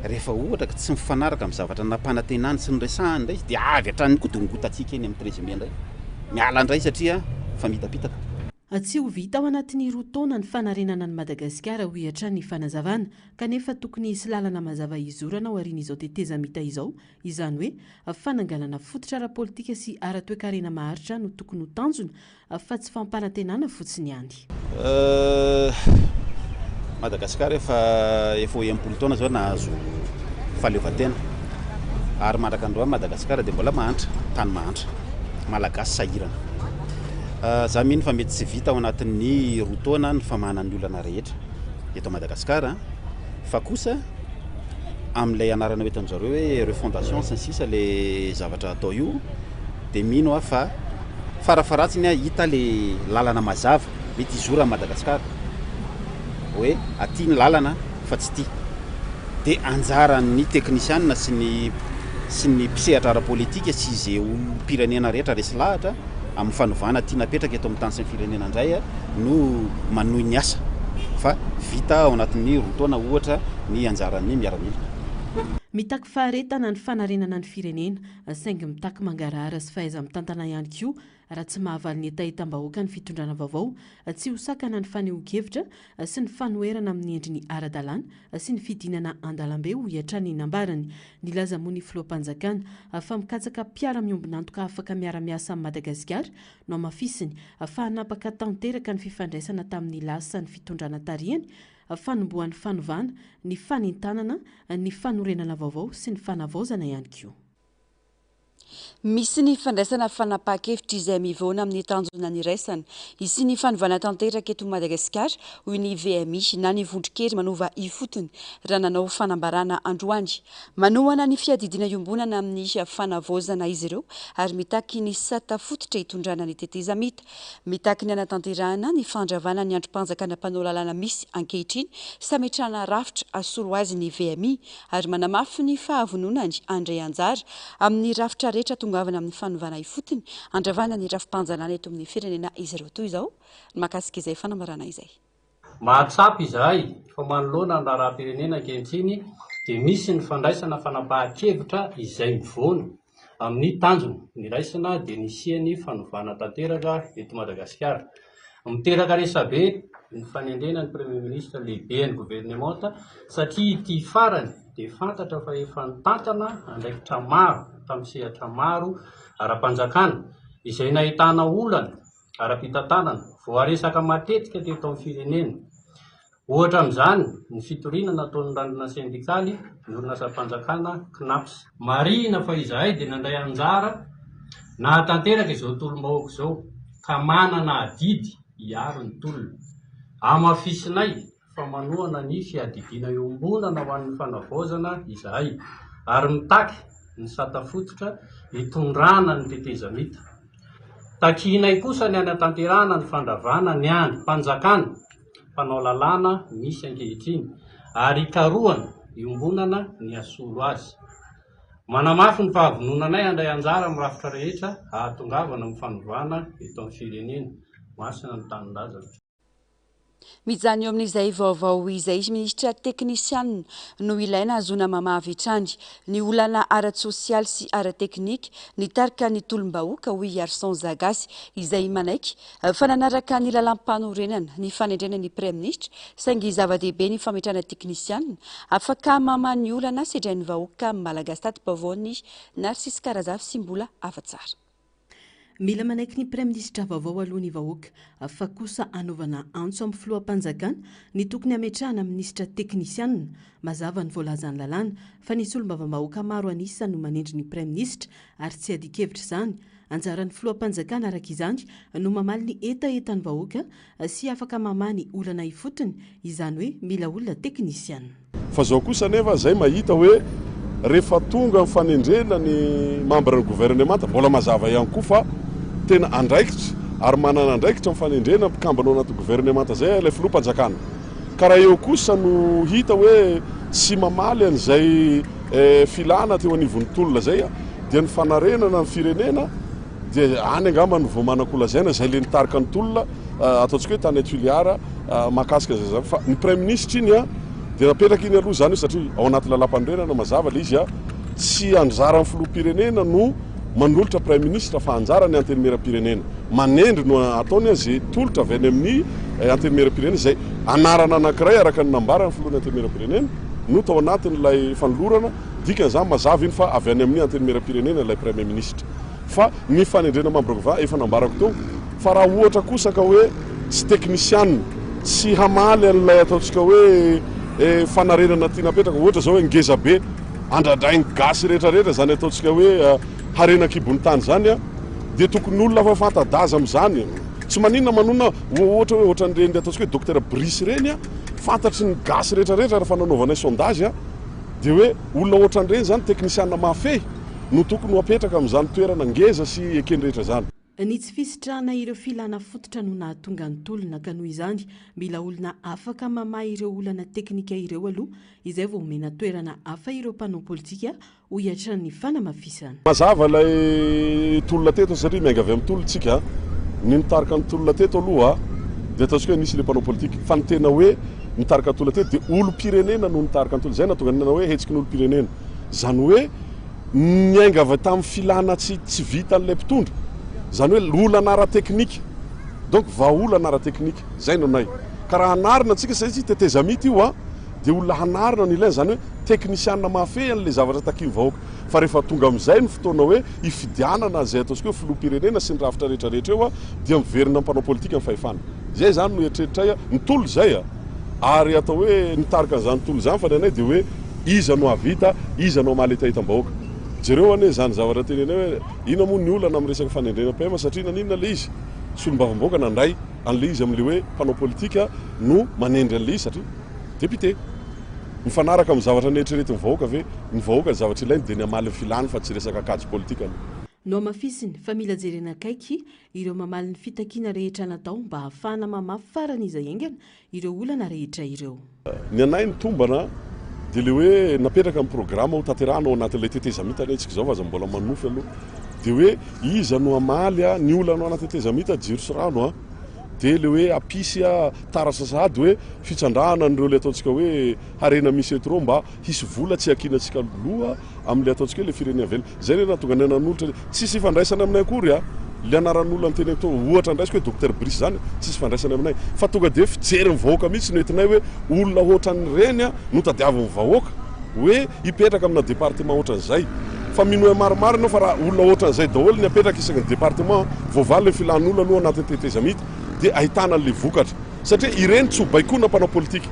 rehefa ohatra ka tsy mifanaraka amin'ny zavatra nampanantenany sy noresahany indray izy dia avy hatrany koa dia hongotantsika eny amin'ny treize mai indray, miala indray satria famitapitaka. Tsy ho vita ao anatin'ny roa taona ny fanarenana an'i Madagasikara, hoy hatrany ny fanazavana, kanefa tokony hisy lalana mazava hizorana aorian'izao tetezamita izao, izany hoe fananganana fototra ara-politika sy ara-toekarena maharitra no tokony ho tanjona fa tsy fampanantenana fotsiny ihany. Madagasikara efa efa ho 60 taona izao nahazo fahaleovantena ary mandraka androany Madagasikara dia mbola mahantra, tany mahantra, Malagasy sahirana. Za mino fa mety tsy vita ao anatin'ny roa taona ny famahana ny olana rehetra eto Madagasikara fa kosa amin'ilay anarana hoentin-dry zareo hoe refondation sy ny sisa le zavatra atao io dia mino aho fa farafaharatsiny hita le lalana mazava mety hizoran'i Madagasikara hoe aty ny lalana fa tsy ity dia anjaran'ny teknisianina sy ny sy ny mpisehatra ara-politika sy izay olom-pirenena rehetra resy lahatra amin'ny fanovana tiana apetraka eto amin'ny tany sy ny firenena indray no manohy ny asa fa vita ao anatin'ny roa taona ohatra ny anjaran'ny miaramila. Mitaky faharetana ny fanarenana ny firenena, saingy mitaky mangarahara sy fahaiza-mitantana ihany koa raha tsy mahavaly ny hetahetam-bahoaka ny fitondrana vaovao, tsy ho sakana ny fanehoan-kevitra sy ny fanoherana amin'ny endriny ara-dalàna sy ny fidinana an-dalambe, hoy hatrany ny nambarany. Nilaza moa ny filoham-panjakana fa mikatsaka mpiara-miombon'antoka afaka miara-miasa amin'i Madagasikara. Nohamafisiny fa hanapaka tanteraka ny fifandraisana tamin'ny lasa ny fitondrana tarihany, fanombohan'ny fanovana, ny fanentanana, ny fanorenana vaovao sy ny fanavaozana ihany koa. Misy ny fandraisana fanapahan-kevitra izay mivaona amin'ny tanjona niraisana. Hisy ny fanovana tanteraka eto Madagasikara, hoy ny VMI na ny Vondron-kery manova ifotony, raha nanao fanambarana androany. Manohana ny fiadidiana iombonana amin'ny fanavaozana izy ireo ary mitaky ny sata fototra hitondrana ny tetezamita. Mitaky ny hanatanterahana ny fandravana ny andrim-panjakana mpanao lalàna misy ankehitriny sy hametrahana rafitra hasolo azy ny VMI ary manamafy ny fahavononany handray anjara amin'ny rafitra rehetra tongavana amin'ny fanovana ifotony handravana ny rafi-panjanahana eto amin'ny firenena izy ireo. Toy izao ny mahakasika izay fanambarana izay. Mahatsapa izahay fa manoloana ny raharaham-pirenena ankehitriny dia misy ny fandraisana fanapahan-kevitra izay mivoana amin'ny tanjona niraisana dia ny hisian'ny fanovana tanteraka eto Madagasikara. Miteraka resabe ny fanendrena ny Premier Ministre lehiben'ny governemanta satria ity farany dia fantatra fa efa nitantana andraikitra maro tamin'ny sehatra maro ara-panjakana izay nahitana olana ara-pitantanana voaresaka matetika teto amin'ny firenena. Ohatra amin'izany ny fitoriana nataon'ny randrana sendikaly ny orinasam-panjakana Cnaps. Marihina fa izahay dia nandray anjara nahatanteraka izao tolom-bahoaka izao ka manana adidy hiaro ny tolona. Hamafisinay fa manohana ny fiadidiana iombonana ho an'ny fanavaozana izahay ary mitaky ny sata fototra hitondrana ny tetezamita. Takianay kosa ny hanatanterahana ny fandravana ny andrim-panjakana. mpanao lalàna misy ankehitriny ary ikarohana iombonana ny hasolo azy. Manamafy ny fahavononanay handray anjara amin'ny rafitra rehetra hahatongavana amin'ny fanovana eto amin'ny firenena. Masina ny tanindrazana. Mijanona eo amin'izay vaovao izay, minisitra teknisianina no ilaina hahazoana mamaha avy hatrany ny olana ara-tsosialy sy ara-teknika nitarika ny tolom-bahoaka, hoy i Arson Zagasy, izay manaiky fa nanaraka ny lalàmpanorenana ny fanendrena ny praiminisitra, saingy zava-dehibe ny fametrahana teknisianina afaka mamaha ny olana sedrain'ny vahoaka malagasy. Tati-baovaon'i Narcisse Karazafy sy Mbola Afatsara. Mila manaiky ny praiminisitra vaovao aloha ny vahoaka fa kosa hanaovana antso amin'ny filoham-panjakana ny tokony hametrahana minisitra teknisianina. Mazava ny voalazan'ny lalàna fa ny solombavambahoaka maro an'isa no manendry ny praiminisitra ary tsy iadian-kevitra izany. Anjaran'ny filoham-panjakana araka izany no mamaly ny hetahetan'ny vahoaka sy afaka mamaha ny olana ifotony, izany hoe mila olona teknisiana. Fa zao kosa anefa zay mahita hoe rehefa tonga ny fanendrena ny membre ny gouvernemanta, mbola mazava ihany koa fa tena andraikitra ary manana andraikitra ny fanendrena mpikambana ao anaty gouvernemanta zay ilay filoham-panjakana. Ka raha eo kosa no hita hoe tsy mamaly an'izay filana teo anivon'ny tolona zay dia ny fanarenana ny firenena dia any angamba no vao manan-kolazaina izay le nitarika ny tolona ataontsika hoe tany Tuliara mahakasika izay zavatra fa ny praiminisitra iny a dia napetraka iny aloha izany satria ao anaty lalàmpanorenana mazava le izy a tsy anjaran'ny filoham-pirenena no manolotra praiminisitra fa anjaran'ny antenimieram-pirenena manendry no ataony a izay tolotra avy any amin'ny antenimieram-pirenena izay anarana anankiray araka ny nambaran'ny filohan'ny antenimieram-pirenena no tao anatin'ilay fanolorana Dikan'izany mazava iny fa avy any amin'ny Antenimierampirenena ilay Premier Ministre. Fa ny fanendrena membre gouvernement efa nambarako teo fa raha ohatra kosa ka hoe tsy teknisianina, tsy hamaly an'ilay ataontsika hoe fanarenana tiana apetraka, ohatra izao hoe ngeza be andradrain'ny gasy rehetra rehetra izany ataontsika hoe harena an-kibon'ny tany izany dia tokony olona efa fanta-daza amin'izany. Tsy maninona manonona ohatra hoe ohatran'ireny ataontsika hoe Docteur Brice ireny, fantatry ny gasy rehetra rehetra rehefa nanaovanay sondage. Dia hoe olona ohatran'ireny izany, teknisiana mahafehy, no tokony ho apetraka amin'izany toerana ngeza sy ekeny rehetra izany. Ny tsy fisitrahana ireo filana fototra no nahatonga ny tolona ka noho izany mila olona afaka mamaha ireo olana teknika ireo aloha izay vao omena toerana hafa ireo mpanao politika hoy hatrany ny fanamafisana. Mazava ilay tolona teto satria miainga avy amin'ny tolona isika. Ny nitarika ny tolona teto aloha dia ataontsika hoe nisy ilay mpanao politika fa ny tena hoe nitarika ny tolona teto dia olom-pirenena no nitarika ny tolona. Izay no nahatonga ny hoe hetsiky ny olom-pirenena. Izany hoe niainga avy tamin'ny filana tsy tsy vitan'ilay mpitondra. Izany hoe olana ara-teknika. Donc vahaolana ara-teknika. Izay no anay. Ka raha hanarina antsika satria tetezamita io an. dia olona hanarina no ilaina, izany hoe teknisianina mahafehy an'ilay zavatra takian'ny vahoaka. Fa rehefa tonga amin'izay ny fotoana hoe hifidianana izay ataontsika hoe filoham-pirenena sy ny rafitra rehetra rehetra eo dia miverina amin'ny mpanao politika ny fahefana. Izay izany no eritreritray, ny tolona izay ary atao hoe nitarika an'izany tolona izany fa ny anay dia hoe iza no hahavita, iza no hamaly hetahetam-bahoaka. Jereo anie izany zavatra tenenay hoe inona moa ny olana amin'ny resaka fanendrena PM satria naninona ilay izy? Solombavambahoaka nandray an'ilay izy amin'ilay hoe mpanao politika no manendry an'ilay izy satria Député. Mifanaraka amin'ny zavatra neritreretin'ny vahoaka ve? Ny vahoaka ny zavatra ilainy dia ny hamaly ny filany fa tsy resaka kajy politika aloha. Nohamafisiny fa mila jerena akaiky ireo mamaly ny fitakiana rehetra natao mba hahafahana mamaha farany izay haingana ireo olana rehetra ireo. Ny anay ny tombana dia ilay hoe napetraka ny programa ho tanterahana ao anatin'ilay tetezamita anie tsika izao fa aza mbola manofy aloha dia hoe iza no hamaly ny olana ao anaty tetezamita jiro sy rano a dia ilay hoe hampisy taratra sahady hoe fitrandrahana an'ireo ilay ataontsika hoe harena misy eto ireo mba hisy vola tsy hiankinantsika loha amin'ilay ataontsika hoe ilay firenena ivelany. Izay ilay nahatonga anay nanolotra ilay, tsisy ifandraisany aminay akory a, ilay anaran'olona noteneniko teo, ohatra andraisiko hoe Docteur Brice izany, tsisy ifandraisany aminay, fa tonga dia fijerin'ny vahoaka mihitsy no entinay hoe olona ohatran'ireny no tadiavin'ny vahoaka hoe hipetraka amina département ohatran'izay. Fa minoa marimarina ianao fa raha olona ohatran'izay daholo ny apetraka isaky ny département, voavaly ny filan'olona aloha anatin'ny tetezamita dia ahitana an'ilay vokatra. Satria ireny tsy ho baikoina mpanao politika,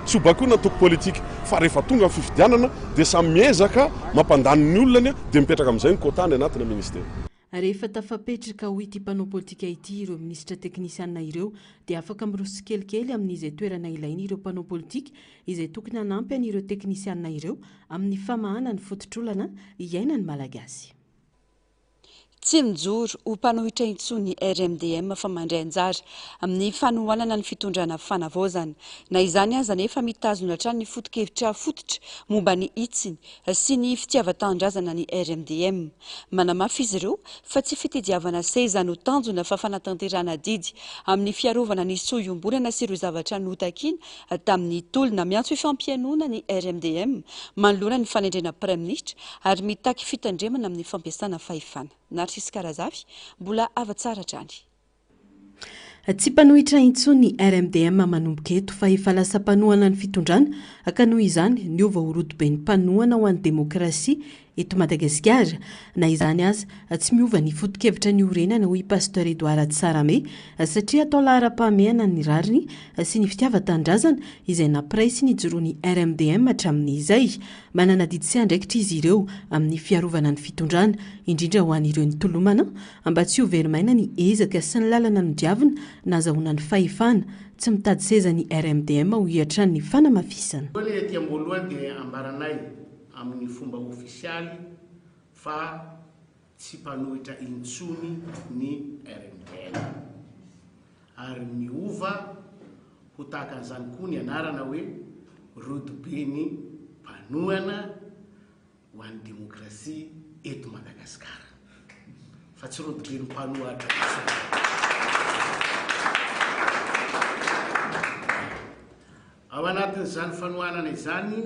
tsy ho baikoina antoko politika, fa rehefa tonga ny fifidianana dia samy miezaka mampandany ny olonany dia mipetraka amin'izay ny quota any anatina ministera. Rehefa tafapetraka ho ity mpanao politika ity ireo minisitra teknisianina ireo dia afaka miroso tsikelikely amin'izay toerana ilainy ireo mpanao politika izay tokony hanampy an'ireo teknisianina ireo amin'ny famahana ny fototr'olana iainan'ny Malagasy. Tsy mijoro ho mpanohitra intsony ny RMDM fa mandray anjara amin'ny fanohanana ny fitondrana fanavaozana. Na izany aza anefa mitazona hatrany ny foto-kevitra fototra momba ny hitsiny sy ny fitiavan-tanindrazana ny RMDM. Manamafy izy ireo fa tsy fitediavana seza no tanjona fa fanatanterahana adidy amin'ny fiarovana ny soa iombonana sy ireo zavatra notakiana tamin'ny tolona. Miantso hifampihainoana ny RMDM manoloana ny fanendrena praiminisitra ary mitaky fitandremana amin'ny fampiasana fahefana. Narcisque Razafy, mbola hava tsara hatrany. Tsy mpanohitra intsony ny RMDM manomboka eto fa efa lasa mpanohana ny fitondrana ka noho izany niova ho rodoben'ny mpanohana ho an'ny demokrasia eto Madagasikara. Na izany aza, tsy miova ny foto-kevitra niorenana hoy Pasteur Edouard Tsarahame satria atao laharam-pahamehana ny rariny sy ny fitiavan-tanindrazana izay nampiray sy nijoroan'ny RMDM hatramin'izay. Manana adidy sy andraikitra izy ireo amin'ny fiarovana ny fitondrana, indrindra ho an'ireo nitolomana mba tsy ho very maina ny ezaka sy ny lalana nodiavina nahazahoana ny fahefana. Tsy mitady seza ny RMDM, hoy hatrany ny fanamafisana. Voalohany aty am-boalohany dia ambaranay amin'ny fomba ofisialy fa tsy mpanohitra intsony ny RMDM. Ary miova ho tahaka an'izany koa ny anarana hoe Rodoben'ny mpanohana ho an'ny demokrasia eto Madagasikara. Fa tsy rodoben'ny mpanohatra intsony. Ao anatin'izany fanohanana izany,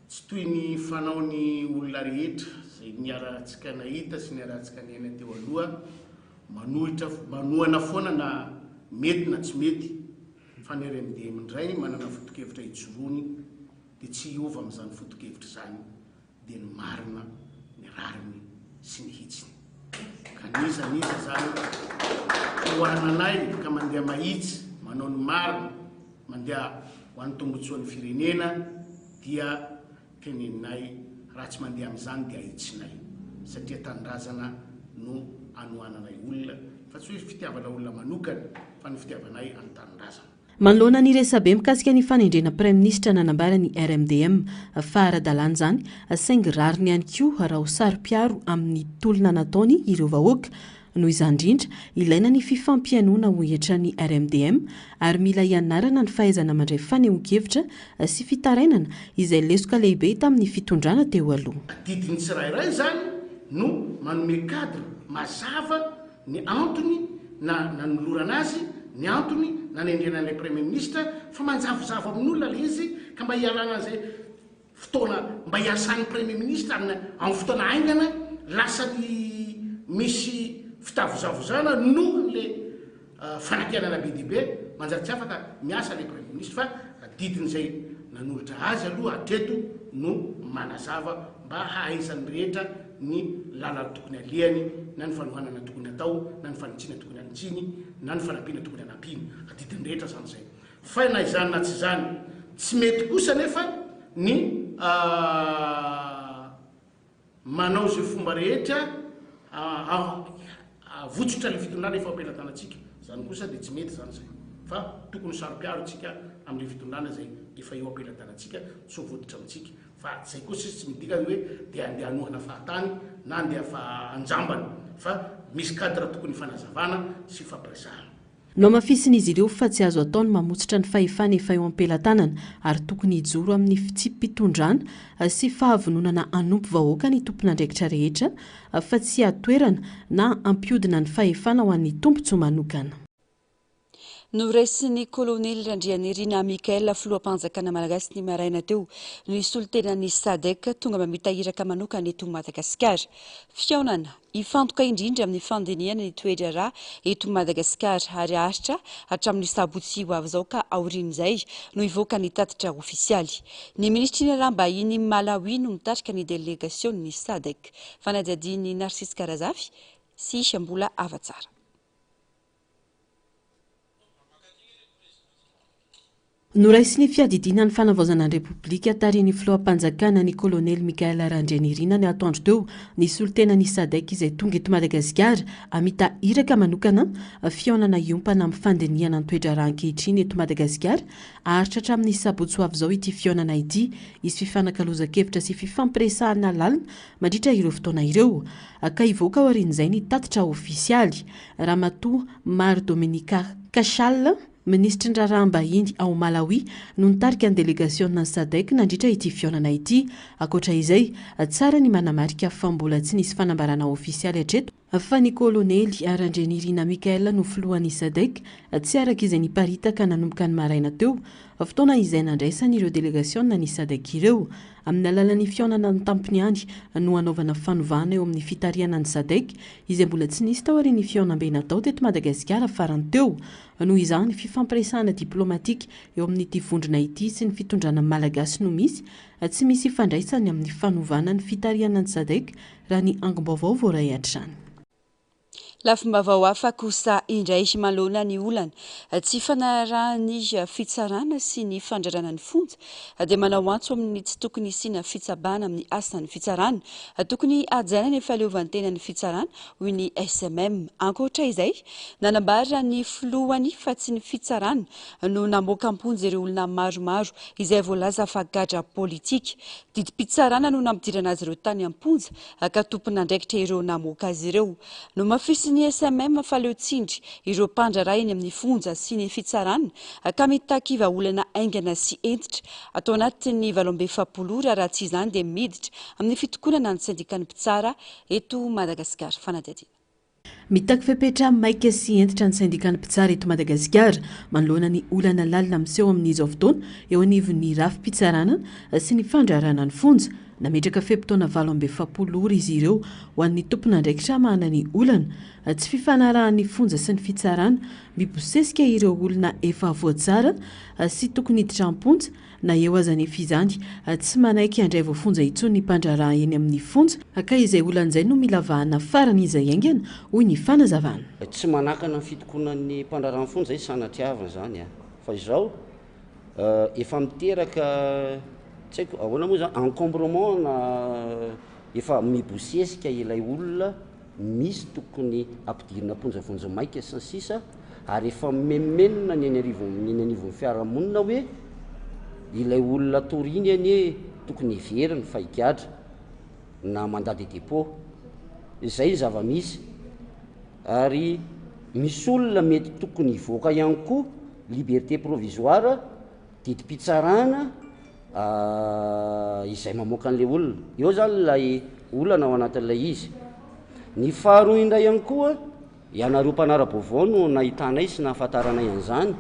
tsy toy ny fanaon'ny olona rehetra izay niarahantsika nahita sy niarahantsika niaina teo aloha, Manohitra, manohana foana na mety na tsy mety, fa ny RMDM indray manana foto-kevitra ijoroany dia tsy hiova amin'izany foto-kevitra izany dia ny marina, ny rariny sy ny hitsiny. Ka n'iza n'iza izany tohananay ka mandeha mahitsy, manao ny marina, mandeha ho an'ny tombotsoan'ny firenena dia Teneninay raha tsy mandeha amin'izany dia ahitsinay satria tanindrazana no anohananay olona fa tsy hoe fitiavana olona manokana fa ny fitiavanay an'ny tanindrazana. Manoloana ny resabe mikasika ny fanendrena praiminisitra nanambara ny RMDM fa ara-dalàna izany saingy rariny ihany koa raha ho saro-piaro amin'ny tolona nataony ireo vahoaka Noho izany indrindra, ilaina ny fifampihainoana hoy hatrany RMDM ary mila ianarana ny fahaizana mandray fanehoan-kevitra sy fitarainana izay lesoka lehibe tamin'ny fitondrana teo aloha. Adidin'ny tsirairay izany no manome cadre mazava ny antony na nanolorana azy, ny antony nanendrena an'ilay Premier Ministre fa manjavozavo amin'olona ilay izy ka mba hialana an'izay fotoana mba hiasan'ny Premier Ministre amina amin'ny fotoana haingana, lasa ny misy fitavozavozana noho le fanakianana be dia be, manjary tsy afaka miasa le Premier Ministre fa adidin'izay nanolotra azy aloha hatreto no manazava mba hahaizan'ny rehetra ny lalana tokony alehany na ny fanohanana tokony atao na ny fanitsiana tokony hanitsiany na ny fanampiana tokony hanampiany, adidin'ny rehetra zany izay. Fa na izany na tsy izany, tsy mety kosa anefa ny manao izay fomba rehetra havotsotra ilay fitondrana efa ao am-pelatanantsika. Izany kosa dia tsy mety izany izay. Fa tokony ho saro-piaro isika amin'ilay fitondrana izay efa eo am-pelatanantsika, tsy ho votsotra amintsika. Fa izay kosa izy tsy midika hoe dia andeha hanohana fahatany na andeha anjambany. Fa misy cadre tokony hifanazavana sy hifampiresahana. Nohamafisin'izy ireo fa tsy azo atao ny mamotsitra ny fahefana efa eo am-pelatanana ary tokony hijoro amin'ny fitsipi-pitondrana sy fahavononana hanompo vahoaka ny tompon'andraikitra rehetra fa tsy hatoerana na hampihodina ny fahefana ho an'ny tombontsoa manokana. Noraisin'ny Kolonely Randrianirina Michael, filoham-panjakana malagasy ny maraina teo, ny solontenan'ny Sadec tonga mamita iraka manokana eto Madagasikara. Fihaonana Hifantoka indrindra amin'ny fandinihana ny toe-draharaha eto Madagasikara ary haharitra hatramin'ny sabotsy ho avy izao ka aorian'izay no hivoaka ny tatitra ofisialy. Ny minisitry ny Raharaham-bahiny Malawi no mitarika ny delegasionin'ny Sadc. Fanadihadian'i Narcisse Karazafy sy Mbola Havatsara. Noraisin'ny fiadidiana ny fanavaozana ny Repoblika tarihin'ny filoham-panjakana ny kolonely Michaël Randrianirina ny atoandro teo ny solontenan'ny Sadec izay tonga eto Madagasikara hamita iraka manokana fihaonana hiompana amin'ny fandinihana ny toe-draharaha ankehitriny eto Madagasikara. Haharitra hatramin'ny sabotsy ho avy izao ity fihaonana ity. Hisy fifanakalozan-kevitra sy fifampiresahana lalina mandritra ireo fotoana ireo ka hivoaka aorian'izay ny tatitra ofisialy. Ramatoa Mary Dominica Kachal, Minisitry ny Raharaham-bahiny ao Malawi no nitarika ny delegasionina ny Sadec nandritra ity fihaonana ity. Ankoatra izay, tsara ny manamarika fa mbola tsy nisy fanambarana ofisialy hatreto fa ny Kolonely Randrianirina Michael no filohan'ny Sadec, tsy araka izay niparitaka nanomboka ny maraina teo, fotoana izay nandraisan'ireo delegasionina ny Sadec ireo. Amin'ny alalan'ny fihaonana an-tampony ihany no hanaovana fanovana eo amin'ny fitarihana ny Sadec, izay mbola tsy nisy taorian'ny fihaonambe natao teto Madagasikara farany teo. Noho izany, fifampiresahana diplaomatika eo amin'ity vondrona ity sy ny fitondrana malagasy no misy, tsy misy ifandraisany amin'ny fanovana ny fitarihana ny Sadec, raha ny angom-baovao voaray hatrany. Lafim-baovao hafa kosa indray manoloana ny olana tsy fanarahan'ny fitsarana sy ny fandrarana ny fonja dia manao antso amin'ny tsy tokony hisiana fitsabahana amin'ny asan'ny fitsarana. Tokony hajaina ny fahaleovantenan'ny fitsarana, hoy ny SMM. Ankoatra izay, nanambara ny filohany fa tsy ny fitsarana no namoaka am-ponja ireo olona maromaro izay voalaza fa gadra politika. Didim-pitsarana no nampidirana azy ireo tany am-ponja ka tompon'andraikitra ireo namoaka azy ireo. Nomafisin'ny SMM fa leo tsindry ireo mpandraharaha eny amin'ny fonja sy ny fitsarana ka mitaky vahaolana haingana sy hentitra atao anatin'ny 48 ora raha tsy izany dia miditra amin'ny fitokonana ny sendikan'ny mpitsara eto Madagasikara. Fanadihadiana. Mitaky fepetra maika sy hentitra ny sendikan'ny mpitsara eto Madagasikara manoloana ny olana lalina miseho amin'izao fotoana eo anivon'ny rafi-pitsarana sy ny fandraharahana ny fonja. Nametraka fe-potoana 48 ora izy ireo ho an'ny tompon'andraikitra hamahana ny olana. Tsy fifanarahan'ny fonja sy ny fitsarana, mibosesika ireo olona efa voatsara sy tokony hiditra am-ponja, Na eo aza anefa izany, tsy manaiky handray voafonja intsony ny mpandraharaha eny amin'ny fonja, ka izay olana izay no mila vahana farany izay haingana, hoy ny fanazavana. Tsy manakana ny fitokonan'ny mpandraharaha ny fonja izy sanatriavina izany a! Fa izao efa miteraka tsy haiko ahoana moa izany encombrement na efa mibosesika ilay olona misy tokony ampidirina am-ponja vonjimaika sy ny sisa ary efa mimenomenona ny eny arivon'ny eny anivon'ny fiarahamonina hoe ilay olona toriany anie tokony heveriny fa higadra na mandat de dépôt. Izay ny zava-misy ary misy olona mety tokony hivoaka ihany koa liberté provisoire didim-pitsarana izay mamoaka an'ilay olona. Eo izany ilay olana ao anatin'ilay izy. Ny faharoa indray ihany koa, ianareo mpanara-baovao no nahitanay sy nahafantaranay an'izany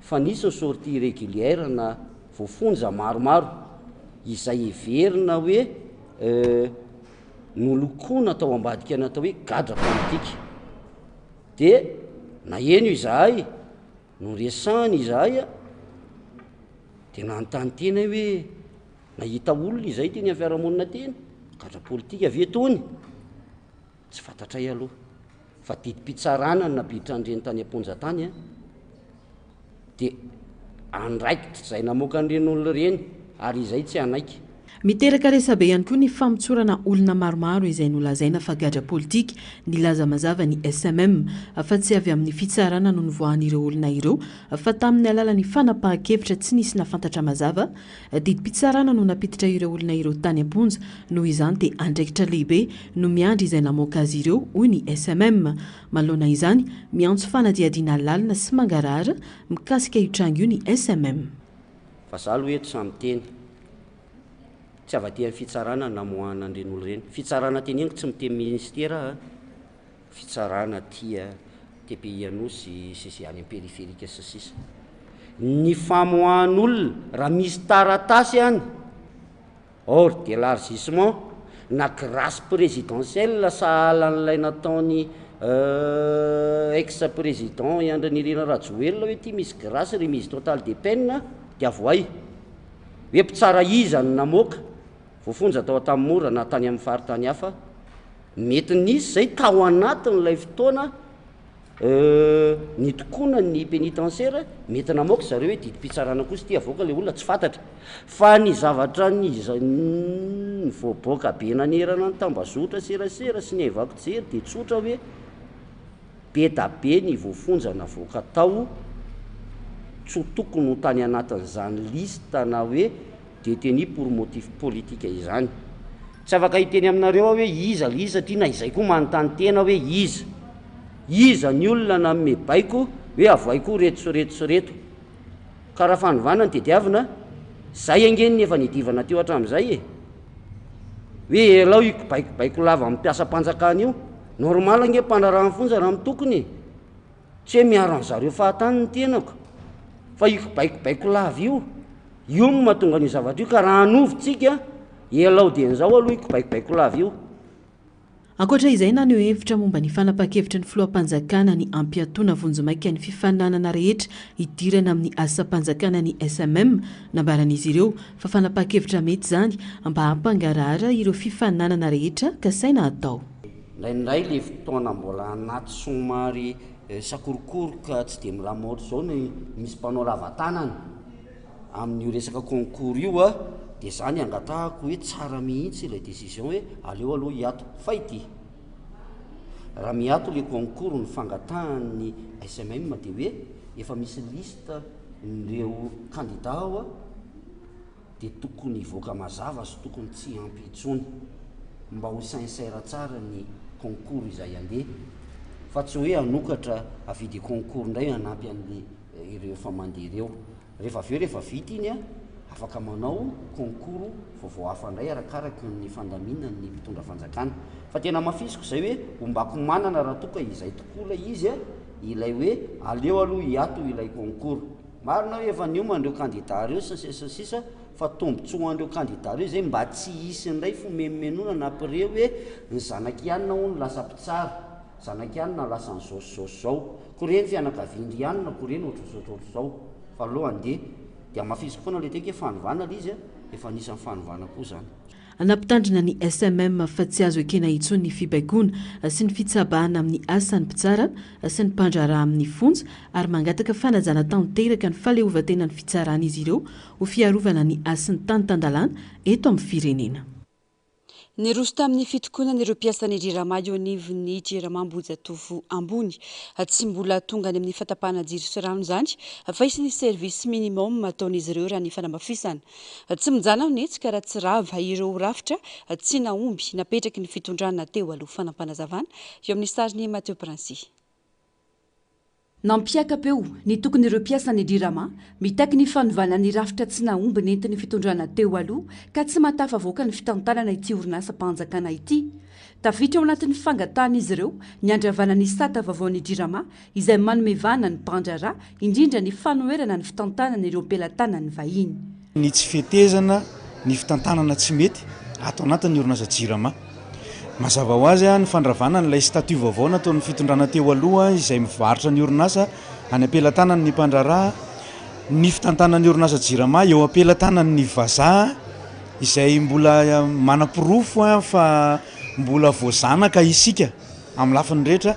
fa nisy ny sortie irrégulière na voafonja maromaro izay heverina hoe nolokoina tao ambadika ny atao hoe gadra politika. Dia naheno izahay Noresahana izahay a, dia nanontany tena aho hoe nahita olona izahay teny amin'ny fiarahamonina teny, gadra politika ve itony? Tsy fantatray aloha, fa didim-pitsarana no nampiditra an'ireny tany am-ponja tany a, dia andraikitra izay namoaka an'ireny olona ireny ary izay tsy hanaiky. Miteraka resabe ihany koa ny famotsorana olona maromaro izay nolazaina fa gadra politika. Nilaza mazava ny SMM fa tsy avy amin'ny fitsarana no nivoahan'ireo olona ireo fa tamin'ny alalan'ny fanapahan-kevitra tsy nisy nahafantatra mazava. Didim-pitsarana no nampiditra ireo olona ireo tany am-ponja, noho izany dia andraikitra lehibe no miandry izay namoaka azy ireo, hoy ny SMM. Manoloana izany, miantso fanadihadiana lalina sy mangarahara mikasika io tranga io ny SMM. Fa za aloha eto samy miteny. Tsy avy aty amin'ny fitsarana no namoahana an'ireny olona ireny. Fitsarana teneniko tsy miteny ministera a, fitsarana aty TPI Anosy, CC any amin'ny périphérique sy ny sisa. Ny famoahan'olona raha misy taratasy any, Ordre d'élargissement na grâce présidentielle sahala an'ilay nataon'i ex président i Andry Nirina Rajoelina hoe ity misy grâce remise totale des peines dia avohay. Hoe mpitsara iza no namoaka voafonja tao Antanimora na tany amin'ny faritany hafa. Mety nisy izay tao anatin'ilay fotoana. Nitokona ny pénitentiaire, mety namoaka zareo hoe didim-pitsarana kosa ity avoaka le olona, tsy fantatra. Fa ny zavatra nivoaboaka be nanerana ny tambazotra serasera sy ny haivako jery dia tsotra hoe be da be ny voafonja navoaka tao tsy ho tokony ho tany anatin'izany liste na hoe Détenu pour motif politique izany. Tsy afaka hiteny aminareo aho hoe iza ilay izy satria na izay koa manontany tena hoe iza. Iza ny olona nanome baiko hoe avoay koa reto sy reto sy reto. Ka raha fanovana no tediavina, zay ange ny efa nidivana teo hatramin'izay e. Hoe elao io kibaikobaiko lava amin'ny mpiasam-panjakana io. Normal ange mpandraharaha ny fonja raha mitokona e. Tsy hoe miaro an'zareo fahatany ny tenako fa io kibaikobaiko lava io, io no mahatonga an'io zavatra io ka raha hanova tsika, ialao dieny zao aloha io kibaikobaiko lava io. Ankoatra izay, naneho hevitra momba ny fanapahan-kevitry ny filoham-panjakana ny hampiatoana vonjimaika ny fifaninanana rehetra hidirana amin'ny asam-panjakana ny SMM. Nambaran'izy ireo fa fanapahan-kevitra mety izany mba hampangarahara ireo fifaninanana rehetra kasaina hatao. Indraindray le fotoana mbola anaty somary sakorokoroka tsy dia milamina ohatr'izao no misy mpanao lava tanana amin'io resaka concours io a, dia za ny angatahako hoe tsara mihitsy ilay décision hoe aleo aloha hiato fa ity raha miato le concours ny fangatahan'ny SMM dia hoe efa misy liste n'ireo candidat ao a, dia tokony hivoaka mazava sy tokony tsy hiampy intsony mba ho sincère tsara ny concours izay handeha fa tsy hoe hanokatra avis de concours indray hanampy an'le ireo efa mandeha ireo. Rehefa avy eo rehefa vita iny afaka manao concours vaovao hafa indray arakaraky ny fandaminan'ny mpitondra fanjakana. Fa tena hamafisiko izay hoe ombako manana raha toa ka izay tokoa ilay izy ilay hoe aleo aloha hiato ilay concours. Marina hoe efa niomana ireo kandida ireo sy ny sisa sy ny sisa fa tombotsoa ho an'ireo kandida ireo izay mba tsy hisy indray fimenomenona na pire hoe ny zanak'i anona hono lasa mpitsara, zanak'i anona lasa an'izao sy izao sy izao, ko re ny fianakavian-dry anona ko re ny ohatr'izao sy ohatr'izao fa aleo handeha. Dia hamafisiko foana ilay teny hoe fanovana ilay izy a, efa anisan'ny fanovana koa izany. Nampitandrina ny SMM fa tsy azo ekena intsony ny fibaikoana sy ny fitsabahana amin'ny asan'ny mpitsara sy ny mpandraharaha amin'ny fonja ary mangataka fanajana tanteraka ny fahaleovantenan'ny fitsarana izy ireo ho fiarovana ny hasin'ny tany tan-dalàna eto amin'ny firenena. Niroso tamin'ny fitokonana ireo mpiasan'ny Jirama eo anivon'ny Jirama Ambohijatovo Ambony. Tsy mbola tonga any amin'ny fatapahana jiro sy rano izany fa hisy ny service minimum ataon'izy ireo raha ny fanamafisana. Tsy mijanona ny hetsika raha tsy rava ireo rafitra tsy nahomby napetraky ny fitondrana teo aloha. Fanapanazavana eo amin'ny sarin'i Mathieu Princy. Nampiaka-peo ny tokon'ireo mpiasan'ny Jirama mitaky ny fanovana ny rafitra tsy nahomby nentin'ny fitondrana teo aloha ka tsy mahatafavoaka ny fitantanana ity orinasam-panjakana ity. Tafiditra ao anatin'ny fangatahan'izy ireo ny handravana ny sata vaovaon'ny Jirama izay manome vahana ny mpandraharaha, indrindra ny fanoherana ny fitantanana ireo am-pelatanan'ny vahiny. Ny tsy fetezana ny fitantanana tsy mety ato anatin'ny orinasa Jirama. Mazava ho azy ny fandravana an'ilay statut vaovao nataon'ny fitondrana teo aloha izay mivarotra ny orinasa any am-pelatanan'ny mpandraharaha, ny fitantanan'ny orinasa Jirama eo am-pelatanan'ny vazaha izay mbola manaporofo fa mbola voazanaka isika. Amin'ny lafiny rehetra.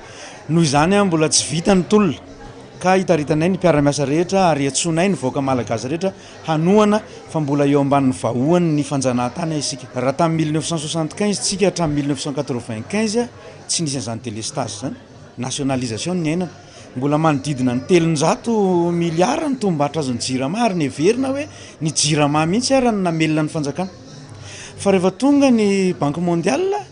Noho izany, mbola tsy vita ny tolona ka hitaritanay ny mpiara-miasa rehetra ary iantsoanay ny vahoaka malagasy rehetra hanohana fa mbola eo ambanin'ny vahoan'ny fanjanahantany isika. Raha tamin'ny 1975 tsika hatramin'ny 1995 tsy nisy an'izany délestage izany. Nationalisation no niainana. Mbola manodidina ny 300 miliara ny tombom-barotra azon'ny Jirama ary neverina hoe ny Jirama mihitsy ara no namelona ny fanjakana. Fa rehefa tonga ny Banque mondiale,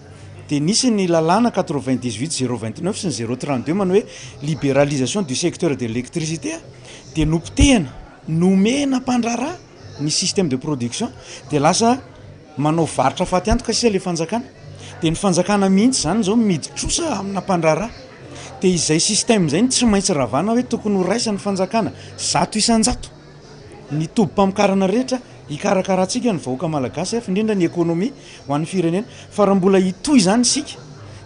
dia nisy ny lalàna 98 029 sy ny 032 manao hoe libéralisation du secteur de l'électricité dia nopotehina, nomena mpandraharaha ny système de production dia lasa manao varotra faty antoka sisa ilay fanjakana. Dia ny fanjakana mihitsy izany izao midi-trosa amina mpandraharaha. Dia izay système izay no tsy maintsy ravana hoe tokony ho raisan'ny fanjakana 100% ny tobim-pamokarana rehetra hikarakarantsika ny vahoaka malagasy fa indrindra ny économie ho an'ny firenena fa raha mbola hitohy izany isika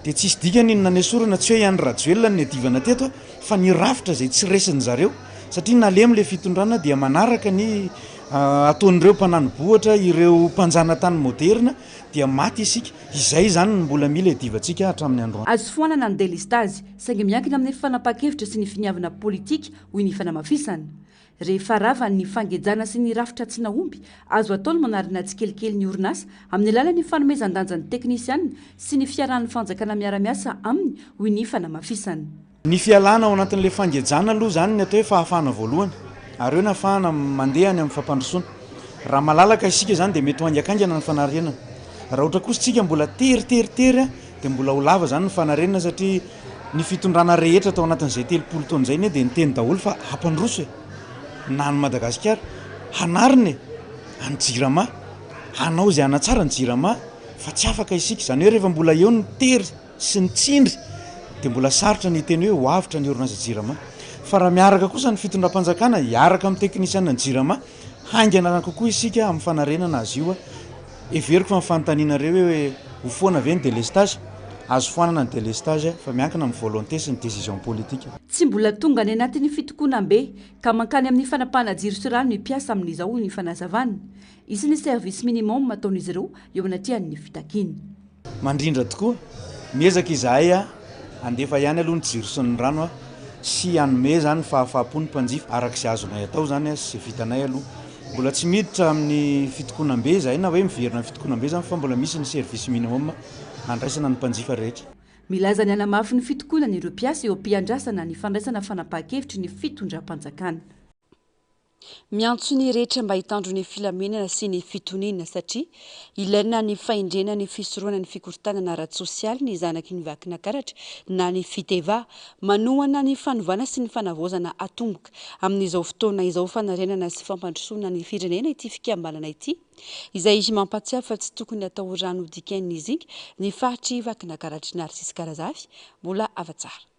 dia tsisy dikany ny nanesorana tsy hoe i Andry Rajoelina no niadivana teto fa ny rafitra izay tsy resin-dry zareo satria nalemy ilay fitondrana dia manaraka ny ataon'ireo mpanani-bohitra, ireo mpanjanatany moderina dia maty isika. Izay izany no mbola mila iadivantsika hatramin'ny androany. Azo foanana ny delestazy, saingy miankina amin'ny fanapahan-kevitra sy ny finiavana politika, hoy ny fanamafisana. Rehefa rava ny fangejana sy ny rafitra tsy nahomby, azo atao ny manarina tsikelikely ny orinasa amin'ny alalan'ny fanomezan-danja ny teknisianina sy ny fiarahan'ny fanjakana miara-miasa aminy, hoy ny fanamafisana. Ny fialana ao anatin'ilay fangejana aloha izany ny atao hoe fahafahana voalohany, ary eo ny ahafahana mandeha any amin'ny fampandrosoana. Raha malalaka isika izany dia mety ho haingakaingana ny fanarenana. Raha ohatra kosa isika mbola tery tery tery dia mbola ho lava izany ny fanarenana satria ny fitondrana rehetra tao anatin'izay 30 taona izay anie dia niteny daholo fa hampandroso e! na an'i Madagasikara, hanarina e! an'i Jirama, hanao izay hanatsara ny Jirama fa tsy afaka isika. Izany hoe rehefa mbola eo ny tery sy ny tsindry dia mbola sarotra ny hiteny hoe ho avotra ny orinasa Jirama. Fa raha miaraka kosa ny fitondram-panjakana hiaraka amin'ny teknisiana ny Jirama, haingana kokoa isika amin'ny fanarenana azy io. Heveriko fa ny fanontanianareo hoe ho foana ve ny délestage? Azo foanana ny délestage fa miankina amin'ny volonté sy ny décision politique. Tsy mbola tonga any anatin'ny fitokonam-be ka mankany amin'ny fanapahana jiro sy rano ny mpiasa amin'izao, hoy ny fanazavana. Hisy ny service minimum ataon'izy ireo eo anatrehan'ny fitakiana. Mandrindra tokoa. Miezaka izahay handefa ihany aloha ny jiro sy ny rano sy hanome izany fahafaham-po ny mpanjifa araka izay azonay atao izany sy izay vitanay aloha. Mbola tsy miditra amin'ny fitokonam-be izahay na hoe miverina amin'ny fitokonam-be izany fa mbola misy ny service minimum handraisana ny mpanjifa rehetra. Milaza ny hanamafy ny fitokonany ireo mpiasa eo am-piandrasana ny fandraisana fanapahan-kevitry ny fitondram-panjakana. Miantso ny rehetra mba hitandro ny filaminana sy ny fitoniana satria ilaina ny fahendrena ny fisorohana ny fikorontanana ara-tsosialy ny zanaky ny Vakinakaratra na ny Fiteva. Manohana ny fanovana sy ny fanavaozana atomboka amin'izao fotoana izao fanarenana sy fampandrosoana ny firenena ity fikambanana ity izay mampatsiahy fa tsy tokony atao rano dikain'ny zinga ny faritr'i Vakinankaratra. Narcisque Razafy, Mbola Havatsara.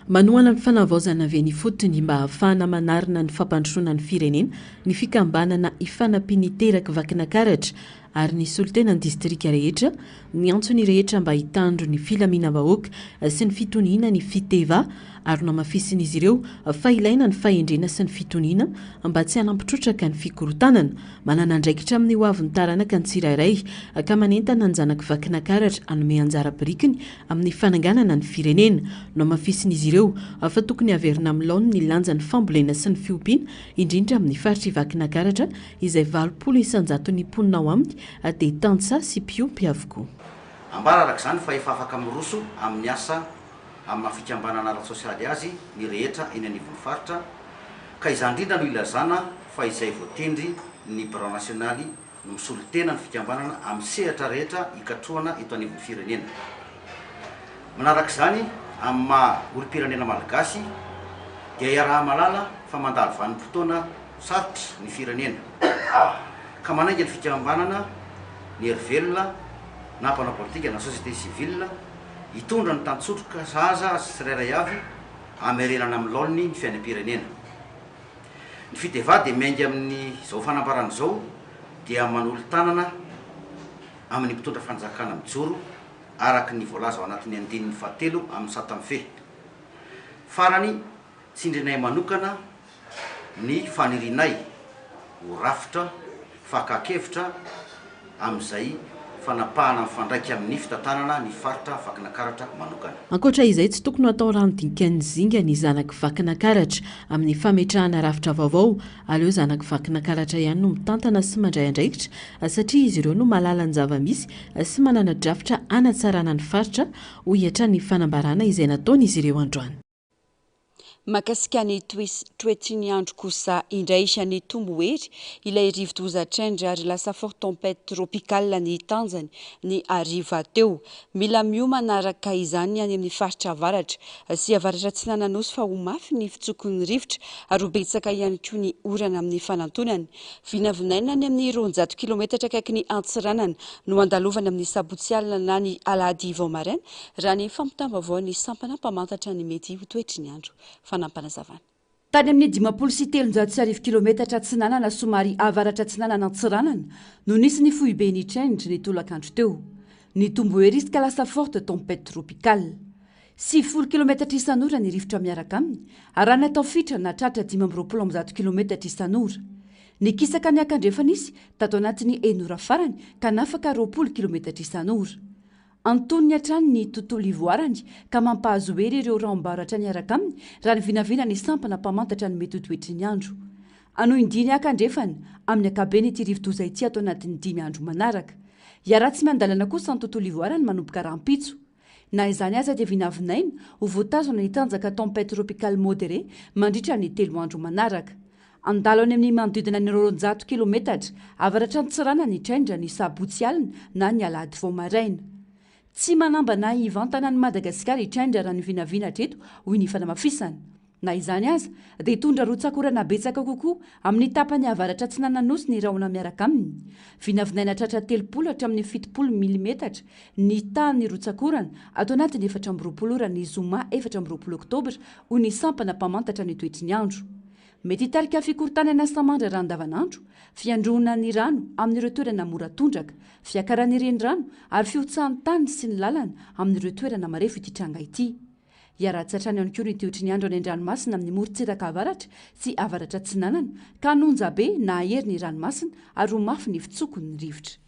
Manohana ny fanavaozana avy eny ifotony mba hahafahana manarina ny fampandrosoana ny firenena ny fikambanana Ifanampian'ny Teraky Vakinakaratra ary ny solontenan'ny distrika rehetra miantso ny rehetra mba hitandro ny filaminam-bahoaka sy ny fitoniana ny Fiteva ary nohamafisin'izy ireo fa ilaina ny fahendrena sy ny fitoniana mba tsy hanampy trotraka ny fikorontanana. Manana andraikitra amin'ny hoavin'ny taranaka ny tsirairay ka manentana ny zanak'i Vakinakaratra hanome anjara birikiny amin'ny fananganana ny firenena. Nohamafisin'izy ireo fa tokony haverina amin'ny laoniny ny lanjan'ny fambolena sy ny fiompiana, indrindra amin'ny faritr'i Vakinakaratra izay 80 isan-jaton'ny mponina ao aminy dia tantsaha sy mpiompy avokoa. Ambara araka izany fa efa afaka miroso amin'ny asa amin'ny maha fikambanana ara-tsosialy azy ny rehetra eny anivon'ny faritra ka izany indrindra no ilazana fa izay voatendry ny birao nasionaly no misolo tena ny fikambanana amin'ny sehatra rehetra ikatrohana eto anivon'ny firenena. Manaraka izany, amin'ny maha olom-pirenena malagasy dia iaraha-mahalala fa mandalo vanim-potoana sarotra ny firenena ka manainga ny fikambanana ny hery velona na mpanao politika na société civile hitondra ny tantsoroka sahaza azy tsirairay avy hamerenana amin'ny laoniny ny fiainam-pirenena. Ny Fideva dia miainga amin'izao fanambarana izao dia manolo-tanana amin'ny mpitondra fanjakana mijoro araka ny voalaza ao anatin'ny andininy fahatelo amin'ny sata mifehy. Farany, tsindrinay manokana ny fanirianay ho rafitra fakan-kevitra amin'izay fanapahana mifandraika amin'ny fitantanana ny faritra Vakinakaratra manokana. Ankoatra izay, tsy tokony ho atao rano dinkan'ny zinga ny zanak'i Vakinakaratra amin'ny fametrahana rafitra vaovao. Aleo zanak'i Vakinakaratra ihany no mitantana sy mandray andraikitra satria izy ireo no mahalala ny zava-misy sy manana drafitra hanatsarana ny faritra, hoy hatrany ny fanambarana izay nataon'izy ireo androany. Mahakasika ny toetry ny andro kosa indray, nitombo hery ilay rivodoza Change ary lasa forte tempête tropicale ny tanjany ny hariva teo. Mila miomana araka izany ny any amin'ny faritra avaratra sy avaratra atsinanan'ny Nosy fa ho mafy ny fitsokon'ny rivotra ary ho betsaka ihany koa ny orana amin'ny fanantonany. Vinavinaina any amin'ny 200 kilometatra akaikin'i Antsiranana no handalovany amin'ny sabotsy alina na ny alahady vao maraina Raha ny fampitam-baovaon'ny sampana mpamantatra ny mety ho toetry ny andro. Fanampinazavana. Tany amin'ny 1350 kilometatra atsinanana somary avaratra atsinanan'Antsiranana no nisy ny foiben'ny Change ny tolakandro teo. Nitombo hery izy ka lasa forte tempête tropicale. 90 kilometatra isan'ora ny rivotra miaraka aminy ary raha natao fitra nahatratra 125 kilometatra isan'ora. Nikisaka niakandrefana izy tato anatin'ny enina ora farany ka nafaka 20 kilometatra isan'ora. Antonony hatrany ny tontolo ivoarany ka mampahazo hery ireo rahom-baratra niaraka aminy raha ny vinavina ny sampana mpamantatra ny mety ho toetry ny andro. Hanohy ny diany haka andrefana amin'ny ankapobeny ity rivodoza ity ato anatin'ny dimy andro manaraka. Hiharatsy miandalana kosa ny tontolo ivoarany manomboka rahampitso. Na izany aza dia vinavinaina ho voatazona ny tanjaka tempête tropicale modérée mandritra ny telo andro manaraka. Handalo any amin'ny manodidina ny 200 kilometatra avaratr'Antsiranana ny Trendra ny sabotsy alina na ny alahady vao maraina. Tsy manambana hivantana an'i Madagasikara i Trendra raha ny vinavina hatreto, hoy ny fanamafisana. Na izany aza, dia hitondra rotsak'orana betsaka kokoa amin'ny tapany avaratra atsinanan'ny Nosy ny rahona miaraka aminy. Vinavinaina tratra 30 hatramin'ny 70 milimetatra ny tahan'ny rotsak'orana ato anatin'ny 24 ora ny zoma 24 oktobra, hoy ny sampana mpamantatra ny toetry ny andro. Mety hitarika fikorontanana samandrara andavanandro, fiandroana ny rano amin'ireo toerana mora tondraka, fiakaran'ny renirano ary fihotsahan'ny tany sy ny lalana amin'ireo toerana marefo ity tranga ity. Hiharatsy hatrany ihany koa ny toetry ny andro any an-dranomasina amin'ny morontsiraka avaratra sy avaratra atsinanana ka hanonja be na hahery ny ranomasina ary ho mafy ny fitsokon'ny rivotra.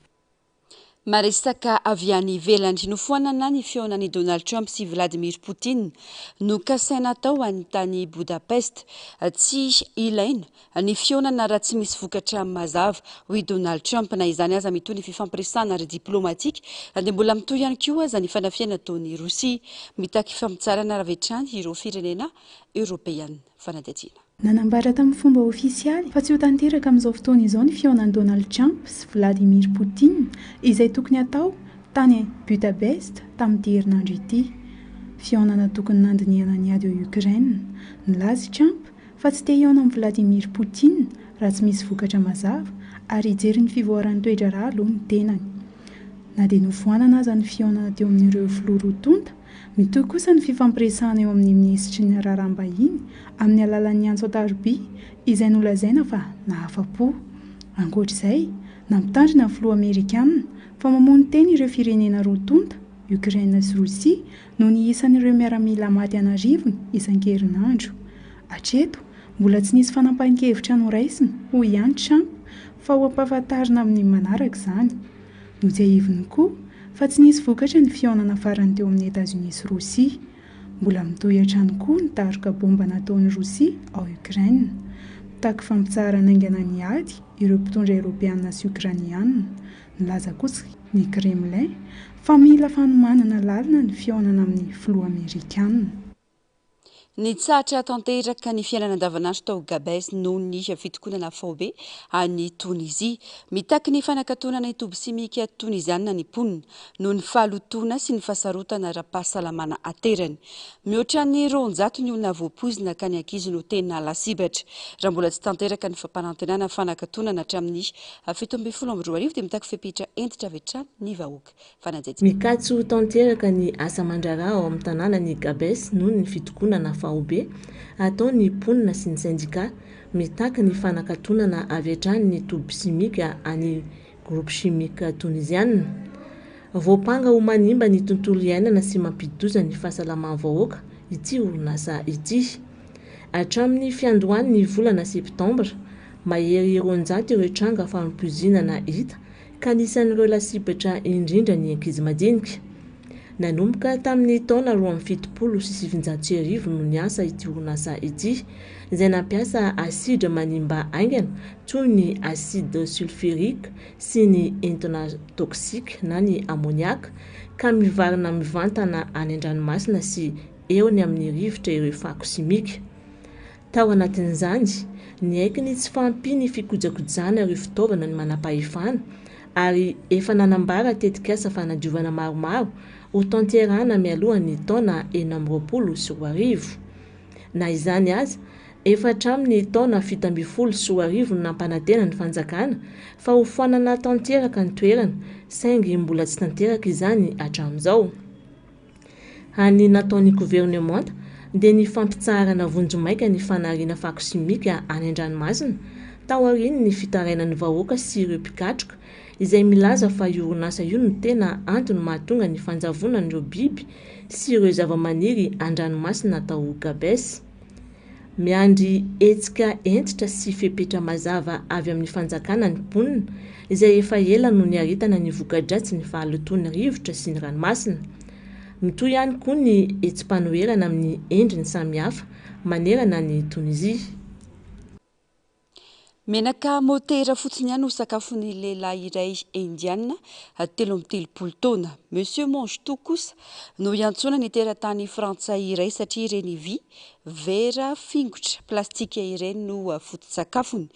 Maresaka avy any ivelany. Nofoanana ny fihaonan'i Donald Trump sy Vladimir Poutine nokasaina hatao any tany Budapest. Tsy ilaina ny fihaonana raha tsy misy vokatra mazava, hoy i Donald Trump. Na izany aza, mitohy ny fifampiresahana ara-diplaomatika na dia mbola mitohy ihany koa aza ny fanafihana ataon'i Rosia. Mitaky fampitsaharana avy hatrany ireo firenena Eoropeana. Fanadihadiana. Nanambara tamin'ny fomba ofisialy fa tsy ho tanteraka amin'izao fotoana izao ny fihaonan'i Donald Trump sy Vladimir Putin izay tokony hatao tany Budapest tamin'ity herinandro ity. Fihaonana tokony nandinihana ny ady ao Ukraine. Nilaza i Trump fa tsy te hihaona amin'i Vladimir Putin raha tsy misy vokatra mazava ary hijery ny fivoaran'ny toe-draharaha aloha ny tenany. Na dia nofoanana aza ny fihaonana teo amin'ireo filoha roa tonta, Mitohy kosa ny fifampiresahana eo amin'ny minisitry ny Raharaham-bahiny amin'ny alalan'ny antso an-taroby izay nolazaina fa nahafa-po. Ankoatra izay, nampitandrina ny filoha amerikana fa mamono tena ireo firenena roa tonta, Ukraine sy Rosia, noho ny isan'ireo miaramila maty an'arivony isan-kerinandro. Hatreto, mbola tsy nisy fanapahan-kevitra noraisina, hoy ihany Trump, fa ho ampahafantarina amin'ny manaraka izany. Notsiahiviny koa fa tsy nisy vokatra ny fihaonana farany teo amin'i Etazonia sy Rosia. Mbola mitohy hatrany koa ny daroka baomba nataon'i Rosia ao Ukraine. Mitaky fampitsaharana haingana ny ady ireo mpitondra Eoropeana sy Okrainiana. Nilaza kosa ny Kremlin fa mila fanomanana lalina ny fihaonana amin'ny filoha amerikana. Nitsahatra tanteraka ny fiainana andavanandro tao Gabès noho ny fitokonana faobe any Tonizia. Mitaky ny fanakatonana ny toby simika tonizianina ny mponina noho ny fahalotoana sy ny fahasarotana ara-pahasalamana aterany. Mihoatra ny 200 ny olona voapoizina ka ny ankizy no tena lasibatra. Raha mbola tsy tanteraka ny fampanantenana fanakatonana hatramin'ny 2017 dia mitaky fepetra hentitra avy hatrany ny vahoaka. Fanadihadiana. Mikatso tanteraka ny asa aman-draharaha ao amin'ny tanànan'i Gabès noho ny fitokonana faobe ataon'ny mponina sy ny sendikà mitaky ny fanakatonana avy hatrany ny toby simika an'ny Groupe Chimique Toniziana. Voampanga ho manimba ny tontolo iainana sy mampidi-doza ny fahasalaman'ny vahoaka ity orinasa ity. Hatramin'ny fiandohan'ny volana septambra, mahery 200 ireo tranga fanompoizinana hita ka anisan'ireo lasibatra indrindra ny ankizy madinika. Nanomboka tamin'ny taona 1972 no niasa ity orinasa ity, izay nampiasa asidra manimba haingana toy ny acide sulfurique sy ny entona toxique na ny ammoniac, ka mivarina mivantana any an-dranomasina sy eo ny amin'ny rivotra ireo fako simika. Tao anatin'izany, niaiky ny tsy fahampian'ny fikojakojana ireo fitaovana ny manampahefana ary efa nanambara tetikasa fanadiovana maromaro hotanterahana mialohan'ny taona 2026. Na izany aza, efa hatramin'ny taona 2017 no nampanantena ny fanjakana fa hofoanana tanteraka ny toerana, saingy mbola tsy tanteraka izany hatramin'izao. Ny nataon'ny governemanta dia ny fampitsaharana vonjimaika ny fanariana fako simika any an-dranomasina taorian'ny fitarainan'ny vahoaka sy ireo mpikatroka izay milaza fa io orinasa io no tena antony mahatonga ny fanjavonan'ireo biby sy ireo zavamaniry an-dranomasina tao Gabès. Miandry hetsika hentitra sy fepetra mazava avy amin'ny fanjakana ny mponina, izay efa ela no niaretana ny voka-dratsin'ny fahalotoan'ny rivotra sy ny ranomasina. Mitohy ihany koa ny hetsi-panoherana amin'ny endriny samihafa manerana an'i Tonizia. Menaka motera fotsiny ihany no sakafon'ny lehilahy iray Indiana 33 taona. Monsieur mange tout kosa no iantsoana ny teratany frantsay iray satria ireny vy, vera, fingotra, plastika ireny no foto-tsakafony.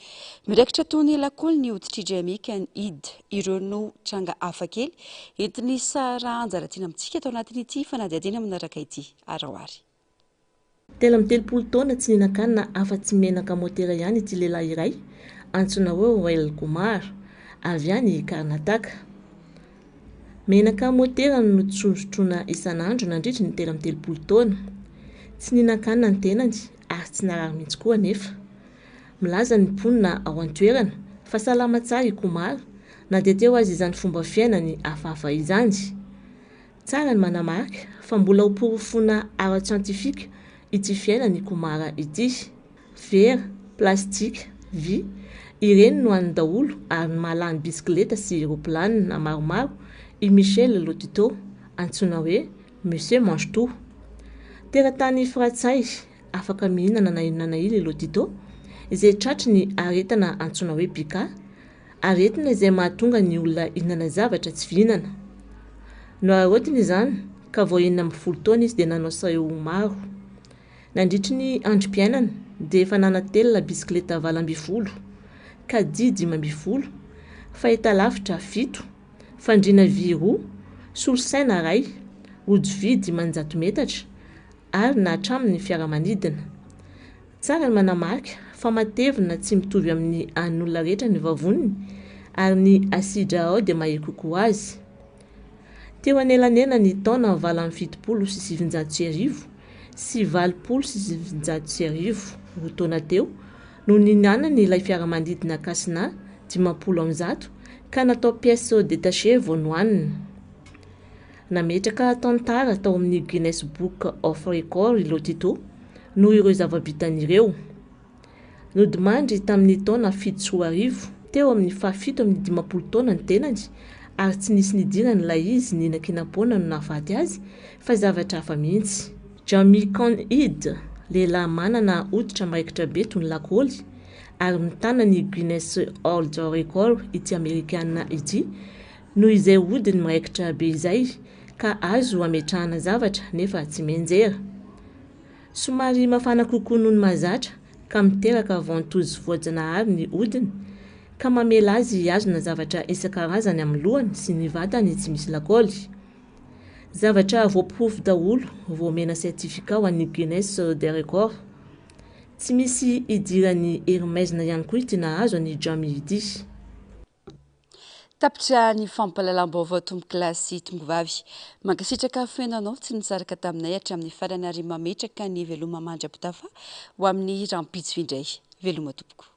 Miraikitra toy ny lakôly ny hoditr'i Jamie Ken-Id. Ireo no tranga hafakely entin'i Sarah Anjaratiana amintsika ato anatin'ity fanadihadiana manaraka ity. Araho ary. 33 taona tsy nihinan-kanina afa-tsy menaka motera ihany ity lehilahy iray antsoina hoe Roel Kumar, avy any Karnataka. Menaka motera no notrosotroina isan'andro nandritry ny 33 taona. Tsy nihinan-kanina ny tenany ary tsy narary mihitsy koa anefa. Milaza ny mponina ao an-toerana fa salama tsara i Kumar na dia teo aza izany fomba fiainany hafahafa izany. Tsara ny manamarika fa mbola ho porofoina ara-tsiantifika ity fiainan'i Kumara ity. Vera, plastika, vy, ireny no haniny daholo ary ny mahalany bisikileta sy ropilanina maromaro i Michel Lotito, antsoina hoe Monsieur Mange Tout. Teratany frantsay afaka mihinana na inona na inona i Lotito, izay tratry ny aretina antsoina hoe Pica, Aretina izay mahatonga ny olona hihinana zavatra tsy fihinana. Nohararaotiny izany ka vao 16 taona izy dia nanao seho maro. Nandritry ny androm-piainany dia efa nanatelina bisikileta 18, caddie 15, fahitalavitra fito, fandriana vy roa, solosaina iray, rojo vy 500 metatra ary na hatramin'ny fiaramanidina. Tsara ny manamarika fa matevina tsy mitovy amin'ny an'ny olona rehetra ny vavoniny ary ny asidra ao dia mahery kokoa azy. Teo anelanelan'ny taona 1978 sy 1980, roa taona teo, no nihinanany ilay fiaramanidina Cessna 150 ka natao pièces détachées vao nohanina. Nametraka tantara tao amin'ny Guinness Book of Records i Lotito noho ireo zava-bitany ireo. Nodimandry tamin'ny taona 2007, teo amin'ny fahafito amin'ny 50 taona ny tenany ary tsy nisy nidirany ilay izy nihinankinam-poana no nahafaty azy fa zavatra hafa mihitsy. Jamie Conhead, lehilahy manana hoditra miraikitra be toy ny lakôly ary mitana ny Guinness World Record ity Amerikana ity, Noho izay hodiny miraikitra be izay ka azo ametrahana zavatra nefa tsy mianjera. Somary mafana kokoa noho ny mahazatra ka miteraka ventouse voajanahary ny hodiny ka mamela azy hihazona zavatra isan-karazany amin'ny lohany sy ny vatany tsy misy lakaoly. Zavatra voaporofo daholo vao omena certificat ho an'ny Guinness des records. Tsy misy idiran'ny hery maizina ihany koa ity nahazo an'i Jamie ity. Tapitra ny fampahalalam-baovao tompokolahy sy tompovavy. Mankasitraka feno anao tsy nisaraka taminay hatramin'ny farany ary mametraka ny veloma mandra-pitafa ho amin'ny rahampitso indray. Veloma tompoko.